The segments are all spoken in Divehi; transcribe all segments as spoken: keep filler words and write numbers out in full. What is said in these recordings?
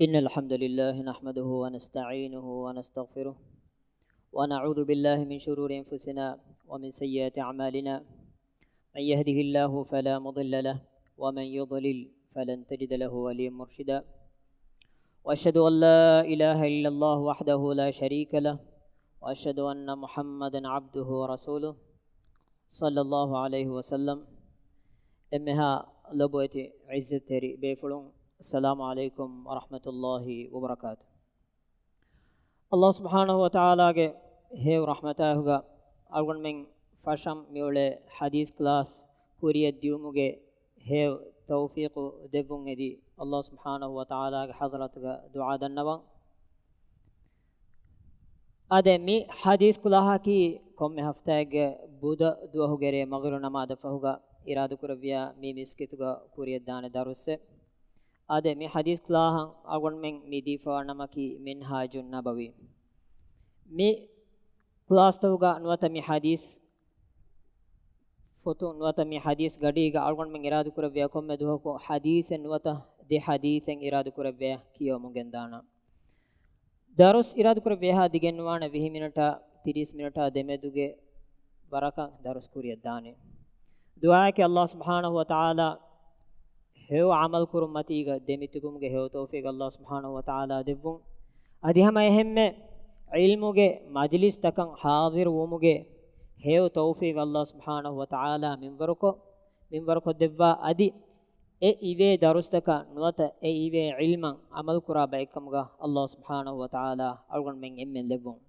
إن الحمد لله نحمده ونستعينه ونستغفره، ونعوذ بالله من شرور أنفسنا ومن سيئات أعمالنا. من يهده الله فلا مضل له، ومن يضلل فلن تجد له وليا مرشدا. وأشهد أن لا إله إلا الله وحده لا شريك له، وأشهد أن محمدا عبده ورسوله، صلى الله عليه وسلم. އެންމެހާ ލޮބުވެތި ޢިއްޒަތްތެރި ބޭފުޅުން، السلام عليكم ورحمة الله وبركاته. ﷲ ސުބްޙާނަހޫ ވަތަޢާލާގެ ހެޔޮ ރަޙްމަތާއެކުގަ އަޅުގަނޑުމެން ފަށަން މިއުޅޭ ޙަދީޘް ކްލާސް ކުރިއަށް ދިޔުމުގެ ހެޔޮ ތައުފީޤު ދެއްވުން އެދި، ﷲ ސުބްޙާނަހޫ ވަތަޢާލާގެ ޙަޟްރަތުގަ ދުޢާ ދަންނަވަން. އާދެ، މި ޙަދީޘް ކުލާހަކީ ކޮންމެ ހަފްތާއެއްގެ ބުދަ ދުވަހުގެ ރޭ މަޣްރިބު ނަމާދަށް ފަހުގަ އިރާދަކުރެއްވިޔާ މި މިސްކިތުގަ ކުރިއަށްދާނެ ދަރުސެއް. އާދެ، މި ޙަދީޘް ކުލާހަށް އަޅުގަނޑުމެން މި ދީފަވާ ނަމަކީ މިންހާޖުން ނަބަވީ. މި ކްލާސްތަކުގަ ނުވަތަ މި ޙަދީޘް ފޮތު ނުވަތަ މި ޙަދީޘް ގަޑީގަ އަޅުގަނޑުމެން އިރާދަކުރެއްވިޔާ ކޮންމެ ދުވަހަކު ޙަދީޘެއް ނުވަތަ ދެ ޙަދީޘެއް އިރާދަކުރެއްވިޔާ ކިޔަވަމުން ގެންދާނަން. ދަރުސް އިރާދަކުރެއްވި އެހާ ދިގެއްނުވާނެ، ވިހި މިނިޓާ، ތިރީސް މިނިޓާ ދެމެދުގެ ވަރަކަށް ދަރުސް ކުރިއަށްދާނެ. ދުޢާއަކީ ﷲ ސުބްޙާނަހޫ ވަތަޢާލާ ހެޔޮ ޢަމަލު ކުރުން މަތީގަ ދެމިތިބުމުގެ ހެޔޮ ތައުފީޤު ﷲ ސުބްޙާނަހޫ ވަތަޢާލާ ދެއްވުން. އަދި ހަމަ އެހެންމެ ޢިލްމުގެ މަޖިލިސްތަކަށް ޙާޟިރު ވުމުގެ ހެޔޮ ތައުފީޤު ﷲ ސުބްޙާނަހޫ ވަތަޢާލާ މިންވަރުކޮށް، މިންވަރުކޮށްދެއްވާ އަދި އެ އިވޭ ދަރުސްތަކަށް ނުވަތަ އެ އިވޭ ޢިލްމަށް ޢަމަލުކުރާ ބައެއްކަމުގަ ﷲ ސުބްޙާނަހޫ ވަތަޢާލާ އަޅުގަނޑުމެން އެންމެން ލެއްވުން.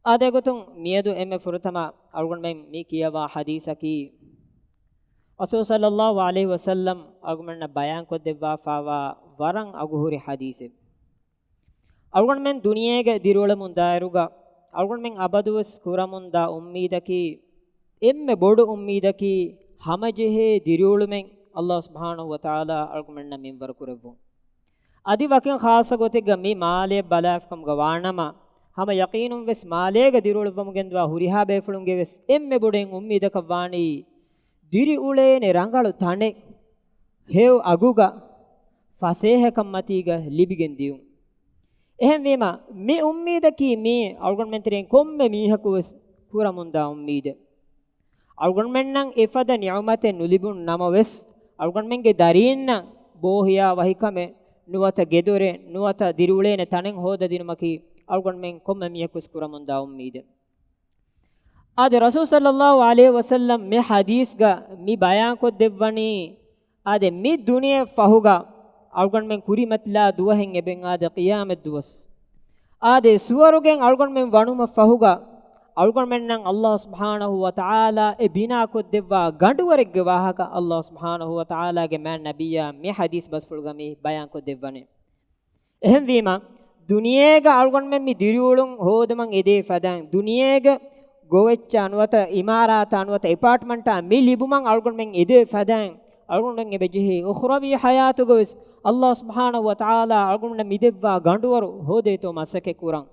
އާދެ، އެގޮތުން މިއަދު އެންމެ ފުރަތަމަ އަޅުގަނޑުމެން މި ކިޔަވާ ޙަދީޘަކީ، ރަސޫލު ޞައްލައްލާހު ޢަލައިހި ވަސައްލަމް އަޅުގަނޑުމެންނަށް ބަޔާންކޮށްދެއްވާފާވާ ވަރަށް އަގުހުރި ޙަދީޘެއް. އަޅުގަނޑުމެން ދުނިޔޭގަ ދިރިއުޅެމުން ދާއިރުގަ އަޅުގަނޑުމެން އަބަދުވެސް ކުރަމުންދާ އުއްމީދަކީ، އެންމެ ބޮޑު އުއްމީދަކީ، ހަމަޖެހޭ ދިރިއުޅުމެއް ﷲ ސުބްޙާނަހޫ ވަތަޢާލާ އަޅުގަނޑުމެންނަށް މިންވަރު ކުރެއްވުން. އަދި ވަކިން ޚާއްޞަ ގޮތެއްގަ މި މާލެ ބަލާފިކަމުގަ ވާނަމަ، ހަމަ ޔަޤީނުން ވެސް މާލޭގަ ދިރިއުޅުއްވަމުން ގެންދަވާ ހުރިހާ ބޭފުޅުންގެ ވެސް އެންމެ ބޮޑެއް އުއްމީދަކަށް ވާނީ، ދިރިއުޅޭނެ ރަނގަޅު ތަނެއް، ހެޔޮ އަގުގަ، ފަސޭހަކަން މަތީގަ ލިބިގެން ދިޔުން. އެހެންވީމަ، މި އުއްމީދަކީ މީ އަޅުގަނޑުމެން ތެރެއިން ކޮންމެ މީހަކު ވެސް ކުރަމުންދާ އުއްމީދެއް. އަޅުގަނޑުމެންނަށް އެފަދަ ނިޢުމަތެއް ނުލިބުނު ނަމަވެސް، އަޅުގަނޑުމެންގެ ދަރީންނަށް ބޯހިޔާ ވަހިކަމެއް ނުވަތަ ގެދޮރެއް ނުވަތަ ދިރިއުޅޭނެ ތަނެއް ހޯދަދިނުމަކީ އަޅުގަނޑުމެން ކޮންމެ މީހަކުވެސް ކުރަމުންދާ އުއްމީދެއް. އާދެ، ރަސޫލު ޞައްލައްލާހު ޢަލައިހި ވަސައްލަމް މި ޙަދީޘްގަ މި ބަޔާންކޮށްދެއްވަނީ، އާދެ، މި ދުނިޔެ ފަހުގަ އަޅުގަނޑުމެން ކުރިމަތިލާ ދުވަހެއް އެބައިން އާދެ، ޤިޔާމަތް ދުވަސް. އާދެ، ސުވަރުގެން އަޅުގަނޑުމެން ވަނުމަށް ފަހުގަ، އަޅުގަނޑުމެންނަށް ﷲ ސުބްޙާނަހޫ ވަތަޢާލާ އެ ބިނާކޮށްދެއްވާ ގަނޑުވަރެއްގެ ވާހަކަ ﷲ ސުބްޙާނަހޫ ވަތަޢާލާގެ މާތް ނަބިއްޔާ މި ޙަދީޘް ބަސްފުޅުގަ މި ބަޔާންކޮށްދެއްވަނީ. އެހެންވީމަ، ދުނިޔޭގަ އަޅުގަނޑުމެން މި ދިރިއުޅުން ހޯދުމަށް އެދޭ ފަދައިން، ދުނިޔޭގެ ގޮވެއްޗާ ނުވަތަ އިމާރާތާ ނުވަތަ އެޕާޓްމަންޓާ މި ލިބުމަށް އަޅުގަނޑުމެން އެދޭ ފަދައިން، އަޅުގަނޑުމެން އެބަ ޖެހޭ އުޚްރަވީ ޙަޔާތުގަވެސް ﷲ ސުބްޙާނަހޫ ވަތަޢާލާ އަޅުގަނޑުމެންނަށް މި ދެއްވާ ގަނޑުވަރު ހޯދޭތޯ މަސައްކަތް ކުރަން.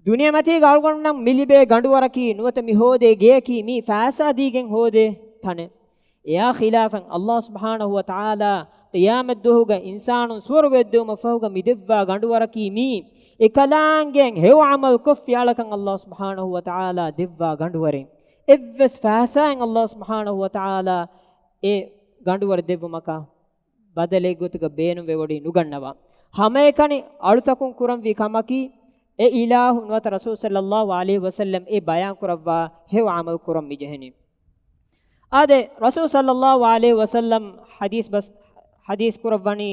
ދުނިޔެމަތީގަ އަޅުގަނޑުމެންނަށް މި ލިބޭ ގަނޑުވަރަކީ ނުވަތަ މި ހޯދޭ ގެޔަކީ މީ ފައިސާ ދީގެން ހޯދޭ ތަނެއް. އެއާ ޚިލާފަށް ﷲ ސުބްޙާނަހޫ ވަތަޢާލާ ޤިޔާމަތްދުވަހުގަ އިންސާނުން ސުވަރުގެ އެއްދެވުމަށް ފަހުގަ މި ދެއްވާ ގަނޑުވަރަކީ މީ އެކަލާނގެއަށް ހެޔޮ ޢަމަލު ކޮށްފި އަޅަކަށް ﷲ ސުބްޙާނަހޫ ވަތަޢާލާ ދެއްވާ ގަނޑުވަރެއް. އެއްވެސް ފައިސާއެއް ﷲ ސުބްޙާނަހޫ ވަތަޢާލާ އެ ގަނޑުވަރު ދެއްވުމަކަށް ބަދަލެއް ގޮތުގަ ބޭނުންވެވޮޑި ނުގަންނަވާ. ހަމައެކަނި އަޅުތަކުން ކުރަންވީ ކަމަކީ، އެ އިލާހު ނުވަތަ ރަސޫލު ޞައްލައްލާހު ޢަލައިހި ވަސައްލަމް އެ ބަޔާންކުރައްވާ ހެޔޮ ޢަމަލު ކުރަން މިޖެހެނީ. އާދެ، ރަސޫލު ޞައްލައްލާހު ޢަލައިހި ވަސައްލަމް ޙަދީޘް ބަސް، ޙަދީޘް ކުރައްވަނީ،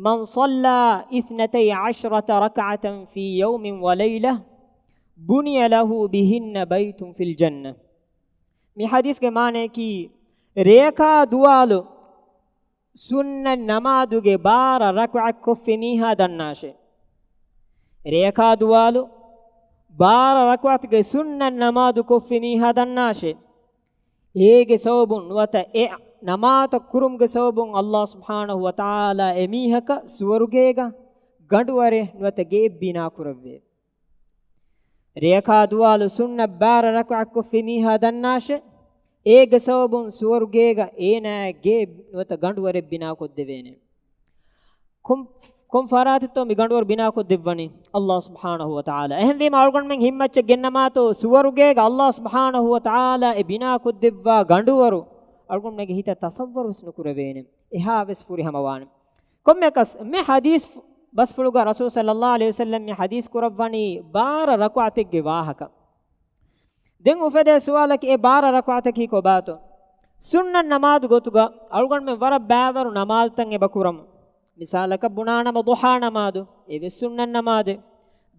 "من صلى اثنتي عشرة ركعة في يوم وليلة بني له بهن بيت في الجنة." މި ޙަދީޘްގެ މާނަޔަކީ، ރެޔަކާ ދުވާލު ސުންނަތް ނަމާދުގެ ބާރަ ރަކުޢަތް ކޮށްފި މީހާ ދަންނާށޭ. ރެޔަކާ ދުވާލު ބާރަ ރަކުޢަތުގެ ސުންނަތް ނަމާދު ކޮށްފި މީހާ ދަންނާށޭ. އޭގެ ސަބަބުން ނުވަތަ އެ ނަމާދު ކުރުމުގެ ސަބަބުން ﷲ ސުބްޙާނަހޫ ވަތަޢާލާ އެމީހަކަށް ސުވަރުގޭގަ ގަނޑުވަރެއް ނުވަތަ ގެއެއް ބިނާ ކުރެއްވޭ. ރެޔަކާ ދުވާލު ސުންނަތް ބާރަ ރަކުޢަތް ކޮށްފި މީހާ ދަންނާށޭ، އޭގެ ސަބަބުން ސުވަރުގޭގަ އޭނާއަށް ގެއެއް ނުވަތަ ގަނޑުވަރެއް ބިނާކޮށްދެވޭނެ. ކޮން، ކޮން ފަރާތެއްތޯ މި ގަނޑުވަރު ބިނާކޮށްދެއްވަނީ؟ އައްލާހު ސުބްޙާނަހު ވަތަޢާލާ. އެހެންވީމަ އަޅުގަނޑުމެން ހިތްމައްޗަށް ގެންނަމާތޯ، ސުވަރުގޭގަ އައްލާހު ސުބްޙާނަހު ވަތަޢާލާ އެ ބިނާކޮށްދެއްވާ ގަނޑުވަރު އަޅުގަނޑުމެންގެ ހިތަށް ތަޞައްވަރު ވެސް ނުކުރެވޭނެ. އެހާ ވެސް ފުރިހަމަވާނެ. ކޮންމެއަކަސް މި ޙަދީޘް ބަސްފުޅުގަ ރަސޫލު ޞައްލައްލާހު ޢަލައިހި ވަސައްލަމް މި ޙަދީޘް ކުރައްވަނީ ބާރަ ރަކުޢަތެއްގެ ވާހަކަ. ދެން އުފެދޭ ސުވާލަކީ އެ ބާރަ ރަކުޢަތަކީ ކޮބާތޯ؟ ސުންނަތް ނަމާދު ގޮތުގަ އަޅުގަނޑުމެން ވަރަށް ބައިވަރު ނަމާދުތައް އެބަ ކުރަމު. މިސާލަކަށް ބުނާނަމަ ޟުޙާ ނަމާދު، އެވެސް ސުންނަތް ނަމާދެއް.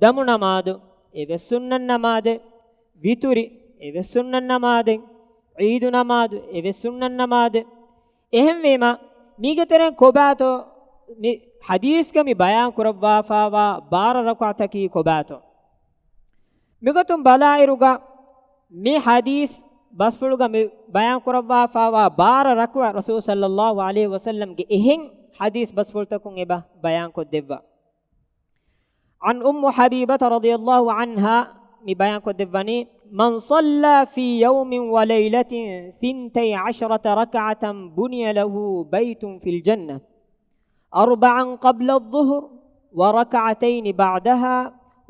ދަމު ނަމާދު، އެވެސް ސުންނަތް ނަމާދެއް. ވިތުރި، އެވެސް ސުންނަތް ނަމާދެއް. ޢީދު ނަމާދު، އެވެސް ސުންނަތް ނަމާދެއް. އެހެންވީމަ، މީގެ ތެރެއިން ކޮބާތޯ، މި ޙަދީޘްގަ މި ބަޔާން ކުރައްވާފާވާ ބާރަ ރަކުޢަތަކީ ކޮބާތޯ؟ މިގޮތުން ބަލާއިރުގަ، މި ޙަދީޘް ބަސްފުޅުގަ މި ބަޔާން ކުރައްވާފާވާ ބާރަ ރަކުޢަ ރަސޫލު ޞައްލައްލާހު ޢަލައިހި ވަސައްލަމްގެ އެހެން ޙަދީޘް ބަސްފުޅުތަކުން އެބަ ބަޔާން ކޮށްދެއްވާ. عن أم حبيبة رضي الله عنها، މި ބަޔާން ކޮށްދެއްވަނީ، من صلى في يوم وليلة ثنتي عشرة ركعة بني له بيت في الجنة، أربعا قبل الظهر، وركعتين بعدها،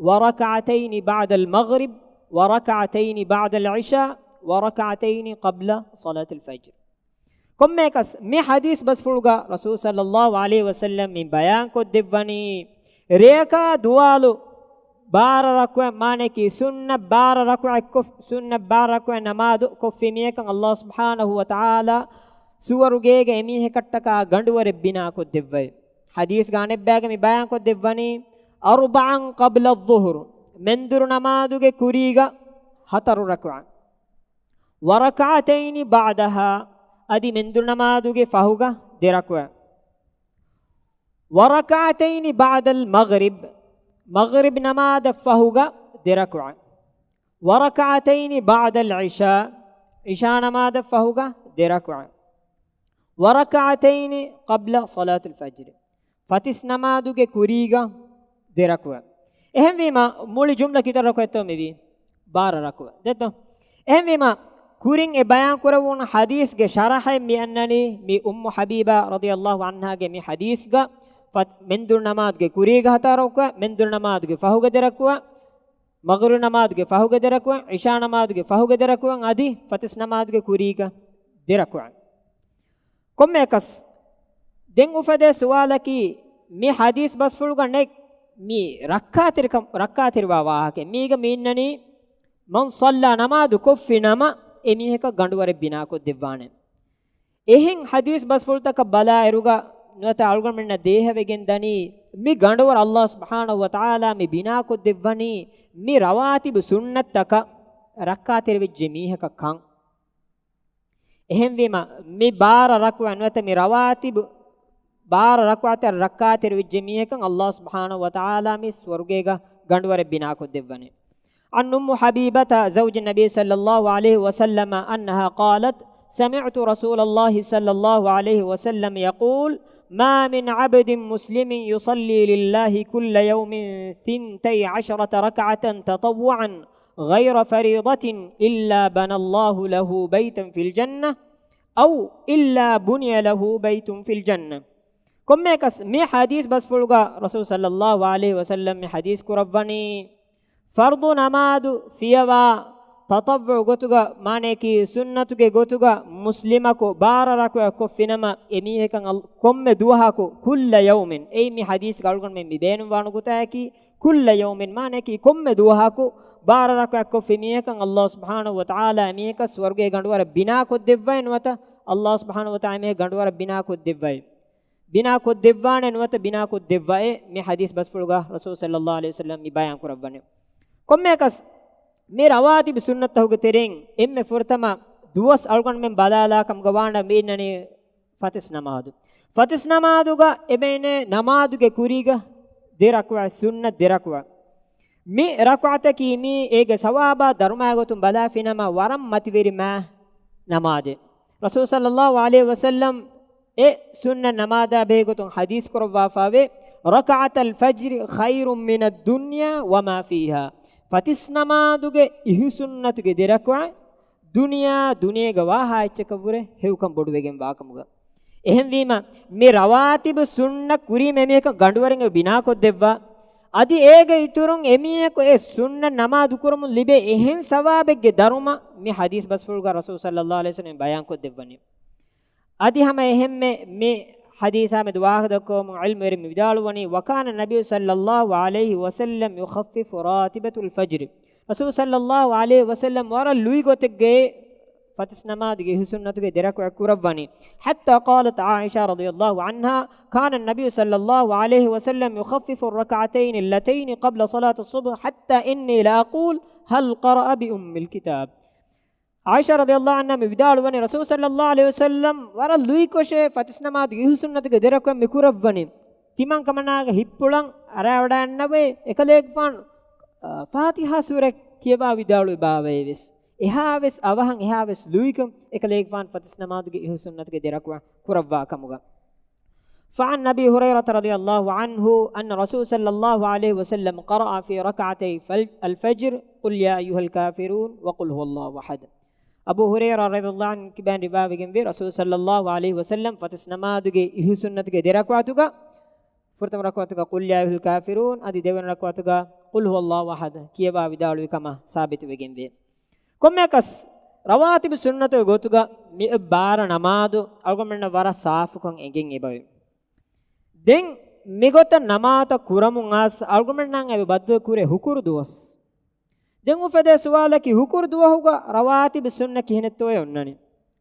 وركعتين بعد المغرب، وركعتين بعد العشاء، وركعتين قبل صلاة الفجر. ކޮންމެއަކަސް މި ޙަދީޘް ބަސްފުޅުގަ ރަސޫލު ޞައްލައްލާހު ޢަލައިހި ވަސައްލަމް މި ބަޔާން ކޮށްދެއްވަނީ، ރެޔަކާ ދުވާލު ބާރަ ރަކުޢަ، މާނައަކީ ސުންނަތް ބާރަ ރަކުޢަ ކޮށް، ސުންނަތް ބާރަ ރަކުޢަ ނަމާދު ކޮށްފި މީހަކަށް އައްލާހު ސުބްޙާނަހު ވަތަޢާލާ ސުވަރުގޭގަ އެމީހަކަށްޓަކާ ގަނޑުވަރެއް ބިނާކޮށްދެއްވައި. ޙަދީޘްގަ އަނެއްބައިގަ މި ބަޔާން ކޮށްދެއްވަނީ، أربعا قبل الظهر، މެންދުރު ނަމާދުގެ ކުރީގަ ހަތަރު ރަކުޢަ. وركعتين بعدها، އަދި މެންދުރު ނަމާދުގެ ފަހުގަ ދެ ރަކުޢަ. وركعتين بعد المغرب، މަޣްރިބް ނަމާދަށް ފަހުގަ ދެ ރަކުޢަ. وركعتين بعد العشاء، ޢިޝާ ނަމާދަށް ފަހުގަ ދެ ރަކުޢަ. وركعتين قبل صلاة الفجر، ފަތިސް ނަމާދުގެ ކުރީގަ ދެ ރަކުޢަ. އެހެންވީމަ، މުޅި ޖުމްލަ ކިތައް ރަކުޢަތްތޯ މިވީ؟ ބާރަ ރަކުޢަ. ދެއްތޯ؟ އެހެންވީމަ، ކުރިން އެ ބަޔާން ކުރެވުނު ޙަދީޘްގެ ޝަރަޙައެއް މި އަންނަނީ، މި އުއްމު ޙަބީބާ ރަޟިޔައްލާހު ޢަންހާގެ މި ޙަދީޘްގަ، ފަ-، މެންދުރު ނަމާދުގެ ކުރީގަ ހަތަރު ރަކުޢަ، މެންދުރު ނަމާދުގެ ފަހުގަ ދެ ރަކުޢަ، މަޣްރިބް ނަމާދުގެ ފަހުގަ ދެ ރަކުޢަ، ޢިޝާ ނަމާދުގެ ފަހުގަ ދެ ރަކުޢަ، އަދި ފަތިސް ނަމާދުގެ ކުރީގަ ދެ ރަކުޢަ. ކޮންމެއަކަސް، ދެން އުފެދޭ ސުވާލަކީ، މި ޙަދީޘް ބަސްފުޅުގަ ނެތް މި ރައްކާތެރިކަން، ރައްކާތެރިވާ ވާހަކަ. މީގަ މި އިންނަނީ، މަން ޞައްލާ، ނަމާދު ކޮށްފި ނަމަ، އެ މީހަކަށް ގަނޑުވަރެއް ބިނާކޮށްދެއްވާނެ. އެހެން ޙަދީޘް ބަސްފުޅުތަކަށް ބަލާއިރުގަ، ނުވަތަ އަޅުގަނޑުމެންނަށް ދޭހަވެގެން ދަނީ، މި ގަނޑުވަރު އައްލާހު ސުބްޙާނަހު ވަތަޢާލާ މި ބިނާކޮށްދެއްވަނީ، މި ރަވާތިބު ސުންނަތްތަކަށް ރައްކާތެރިވެއްޖެ މީހަކަށް ކަން. އެހެންވީމަ، މި ބާރަ ރަކުޢަ ނުވަތަ މި ރަވާތިބު ބާރަ ރަކުޢަތަށް ރައްކާތެރިވެއްޖެ މީހަކަށް އައްލާހު ސުބްޙާނަހު ވަތަޢާލާ މި ސުވަރުގޭގަ ގަނޑުވަރެއް ބިނާކޮށްދެއްވަނީ. عن أم حبيبة زوج النبي صلى الله عليه وسلم أنها قالت: سمعت رسول الله صلى الله عليه وسلم يقول: ما من عبد مسلم يصلي لله كل يوم ثنتي عشرة ركعة تطوعا غير فريضة إلا بنى الله له بيتا في الجنة أو إلا بني له بيت في الجنة. ކޮންމެއަކަސް މި ޙަދީޘް ބަސްފުޅުގަ ރަސޫލު ޞައްލައްލާހު ޢަލައިހި ވަސައްލަމް މި ޙަދީޘް ކުރައްވަނީ، ފަރްޟު ނަމާދު ފިޔަވާ ތަޠައްވުޢު ގޮތުގަ، މާނައަކީ ސުންނަތުގެ ގޮތުގަ މުސްލިމަކު ބާރަ ރަކުޢަ ކޮށްފިނަމަ، އެމީހަކަށް އަލް-، ކޮންމެ ދުވަހަކު، كل يوم، އެއީ މި ޙަދީޘްގަ އަޅުގަނޑުމެން މި ބޭނުންވާނެ ގޮތަކީ، كل يوم، މާނައަކީ ކޮންމެ ދުވަހަކު ބާރަ ރަކުޢަ ކޮށްފި މީހަކަށް އައްލާހު ސުބްޙާނަހު ވަތަޢާލާ އެމީހަކަށް ސުވަރުގޭ ގަނޑުވަރަށް ބިނާކޮށްދެއްވައި ނުވަތަ، އައްލާހު ސުބްޙާނަހު ވަތަޢާލާ އެމީހަކަށް ގަނޑުވަރަށް ބިނާކޮށްދެއްވައި. ބިނާކޮށްދެއްވާނެ ނުވަތަ ބިނާކޮށްދެއްވައޭ، މި ޙަދީޘް ބަސްފުޅުގަ ރަސޫލު ޞައްލައްލާހު ޢަލައިހި ވަސައްލަމް މި ބަޔާން ކުރައްވަނީ. ކޮންމެއަކަސް، މި ރަވާތިބު ސުންނަތްތަކުގެ ތެރެއިން އެންމެ ފުރަތަމަ ދުވަސް އަޅުގަނޑުމެން ބަލާލާ ކަމުގަ ވާނަމަ މި އިންނަނީ ފަތިސް ނަމާދު. ފަތިސް ނަމާދުގަ އެބައިނޭ ނަމާދުގެ ކުރީގަ ދެ ރަކުޢަ، ސުންނަތް ދެ ރަކުޢަ. މި ރަކުޢަތަކީ މީ އޭގެ ސަވާބާ ދަރުމައާ ގޮތުން ބަލާފިނަމަ ވަރަށް މަތިވެރި މާ ނަމާދެއް. ރަސޫލު ޞައްލައްލާހު ޢަލައިހި ވަސައްލަމް އެ ސުންނަތް ނަމާދާ ބެހޭ ގޮތުން ޙަދީޘް ކުރައްވާފައިވޭ، ركعتا الفجر خير من الدنيا وما فيها. ފަތިސް ނަމާދުގެ އިހު ސުންނަތުގެ ދެ ރަކުޢަ ދުނިޔާ، ދުނިޔޭގަ ވާހާ އެއްޗަކަށްވުރެ ހެޔޮކަން ބޮޑުވެގެން ވާކަމުގަ. އެހެންވީމަ، މި ރަވާތިބު ސުންނަ ކުރީމަ އެމީހަކަށް ގަނޑުވަރެއް ބިނާކޮށްދެއްވާ، އަދި އޭގެ އިތުރުން އެމީހަކު އެ ސުންނަ ނަމާދު ކުރަމުން ލިބޭ އެހެން ސަވާބެއްގެ ދަރުމަ މި ޙަދީޘް ބަސްފުޅުގަ ރަސޫލު ޞައްލައްލާހު ޢަލައިހި ވަސައްލަމް ބަޔާންކޮށްދެއްވަނީ. އަދި ހަމަ އެހެންމެ މި ޙަދީޘާ މެދު ވާހަކަ ދައްކަވަމުން ޢިލްމުވެރިން ވިދާޅުވަނީ، وكان النبي صلى الله عليه وسلم يخفف راتبة الفجر. ރަސޫލު ޞައްލައްލާހު ޢަލައިހި ވަސައްލަމް ވަރަށް ލުއިގޮތެއްގައި ފަތިސް ނަމާދުގެ އިހު ސުންނަތުގެ ދެރަކުޢަތް ކުރައްވަނީ. حتى قالت عائشة رضي الله عنها: كان النبي صلى الله عليه وسلم يخفف الركعتين اللتين قبل صلاة الصبح حتى إني لأقول: هل قرأ بأم الكتاب؟ ޢާއިޝާ ރަޟިޔައްލާހު ޢަންހާ މި ވިދާޅުވަނީ، ރަސޫލު ޞައްލައްލާހު ޢަލައިހި ވަސައްލަމް ވަރަށް ލުއިކޮށޭ ފަތިސް ނަމާދުގެ އިހު ސުންނަތުގެ ދެރަކުޢަތް މި ކުރައްވަނީ. ތިމަން ކަމަނާގެ ހިތްޕުޅަށް އަރާވަޑައިގަންނަވައި، އެކަލޭގެފާނު، އާ، ފާތިޙާ ސޫރަ ކިޔަވާ ވިދާޅުވި ބާވައިވެސް، އެހާވެސް އަވަހަށް އެހާވެސް ލުއިކޮށް އެކަލޭގެފާނު ފަތިސް ނަމާދުގެ އިހު ސުންނަތުގެ ދެރަކުޢަތް ކުރައްވާ ކަމުގަ. فعن أبي هريرة رضي الله عنه أن رسول صلى الله عليه وسلم قرأ في ركعتي فل-، الفجر قل يا أيها الكافرون وقل هو الله أحد. އަބޫ ހުރައިރާ ރަޟިޔައްލާހު ޢަންހު ކިބައިން ރިވާވެގެންވޭ، ރަސޫލު ޞައްލައްލާހު ޢަލައިހި ވަސައްލަމް ފަތިސް ނަމާދުގެ އިހު ސުންނަތުގެ ދެރަކުޢަތުގަ، ފުރަތަމަ ރަކުޢަތުގަ قل يا أيها الكافرون، އަދި ދެވަނަ ރަކުޢަތުގަ قل هو الله أحد ކިޔަވާ ވިދާޅުވި ކަމަށް ސާބިތުވެގެންވޭ. ކޮންމެއަކަސް، ރަވާތިބު ސުންނަތުގެ ގޮތުގަ މި އެއް ބާރަ ނަމާދު އަޅުގަނޑުމެންނަށް ވަރަށް ސާފުކަން އެނގެން އެބަވޭ. ދެން މިގޮތަށް ނަމާދަށް ކުރަމުން އައިސް އަޅުގަނޑުމެންނަށް އެބަ ބައްދަލު ކުރޭ ހުކުރު ދުވަސް. ދެން އުފެދޭ ސުވާލަކީ، ހުކުރު ދުވަހުގަ ރަވާތިބު ސުންނަ ކިހިނެއްތޯއޭ އޮންނަނީ؟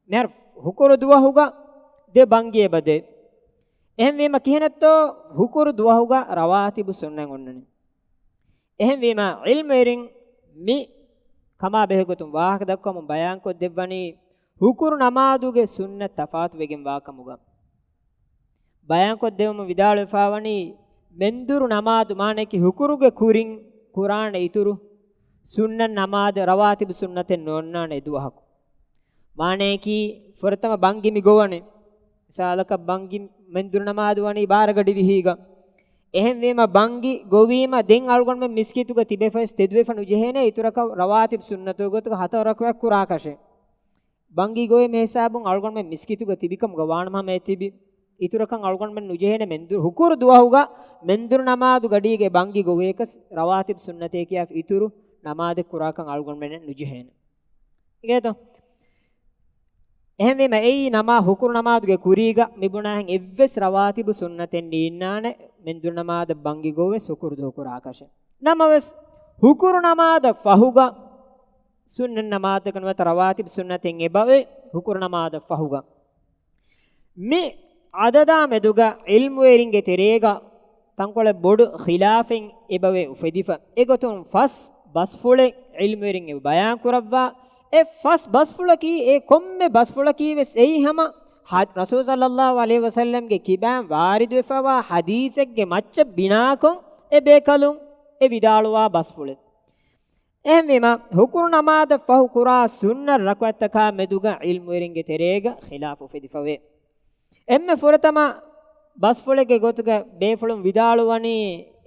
މިހާރު ހުކުރު ދުވަހުގަ ދެ ބަންގި އެބަ ދޭ. އެހެންވީމަ ކިހިނެއްތޯ ހުކުރު ދުވަހުގަ ރަވާތިބު ސުންނަތް އޮންނަނީ؟ އެހެންވީމަ، ޢިލްމުވެރިން މި ކަމާ ބެހޭ ގޮތުން ވާހަކަ ދައްކަމުން ބަޔާންކޮށްދެއްވަނީ، ހުކުރު ނަމާދުގެ ސުންނަތް ތަފާތުވެގެންވާ ކަމުގަ. ބަޔާންކޮށްދެވުމުން ވިދާޅުވެފާވަނީ، މެންދުރު ނަމާދު، މާނައަކީ ހުކުރުގެ ކުރިން ކުރާނެ އިތުރު ސުންނަތް ނަމާދު، ރަވާތިބު ސުންނަތެއް ނޯންނާނެ އެ ދުވަހަކު. މާނައަކީ، ފުރަތަމަ ބަންގި މި ގޮވަނީ. މިސާލަކަށް ބަންގި މެންދުރު ނަމާދު ވަނީ ބާރަ ގަޑި ވިހީގަ. އެހެންވީމަ ބަންގި ގޮވީމަ ދެން އަޅުގަނޑުމެން މިސްކިތުގަ ތިބެފައިސް ތެދުވެފަ ނުޖެހޭނެ އިތުރަކަށް ރަވާތިބު ސުންނަތުގެ ގޮތުގަ ހަތަރު ރަކުޢަތް ކުރާކަށެއް. ބަންގި ގޮވީމަ ހިސާބުން އަޅުގަނޑުމެން މިސްކިތުގަ ތިބިކަމުގަ ވާނަމަ ހަމަ އެ ތިބި. އިތުރަކަށް އަޅުގަނޑުމެން ނުޖެހޭނެ މެންދުރު ހުކުރު ދުވަހުގަ މެންދުރު ނަމާދު ގަޑީގެ ބަންގި ގޮވޭކަސް ރަވާތިބު ސުންނަތޭ ކިޔާފަ އިތުރު ނަމާދެއް ކުރާކަން އަޅުގަނޑުމެން ނުޖެހޭނެ. އިނގޭތޯ؟ އެހެންވީމަ އެއީ ނަމާ ހުކުރު ނަމާދުގެ ކުރީގަ މިބުނާހެން އެއްވެސް ރަވާތިބު ސުންނަތެއް ނީންނާނެ، މެންދުރު ނަމާދަށް ބަންގި ގޮވެސް ހުކުރު ދުވަހު ކުރާކަށެއް. ނަމަވެސް، ހުކުރު ނަމާދަށް ފަހުގަ ސުންނަތް ނަމާދަކަށް ނުވަތަ ރަވާތިބު ސުންނަތެއް އެބައޮތް ހުކުރު ނަމާދަށް ފަހުގަ. މި އަދަދާ މެދުގަ ޢިލްމުވެރިންގެ ތެރޭގަ ތަންކޮޅެއް ބޮޑު ޚިލާފެއް އެބަވޭ އުފެދިފަ. އެގޮތުން ފަސް ބަސްފުޅެއް ޢިލްމުވެރިން އެބަ ބަޔާން ކުރައްވާ. އެ ފަސް ބަސްފުޅަކީ، އެ ކޮންމެ ބަސްފުޅަކީ ވެސް އެއީ ހަމަ ހަ-، ރަސޫލު ޞައްލައްލާހު ޢަލައިހި ވަސައްލަމްގެ ކިބާން ވާރިދުވެފަވާ ޙަދީޘެއްގެ މައްޗަށް ބިނާކޮށް އެ ބޭކަލުން އެ ވިދާޅުވާ ބަސްފުޅެއް. އެހެންވީމަ، ހުކުރު ނަމާދަށް ފަހު ކުރާ ސުންނަ ރަކުޢަތްތަކާ މެދުގަ ޢިލްމުވެރިންގެ ތެރޭގަ ޚިލާފު އުފެދިފަވޭ. އެންމެ ފުރަތަމަ ބަސްފުޅެއްގެ ގޮތުގަ ބޭފުޅުން ވިދާޅުވަނީ،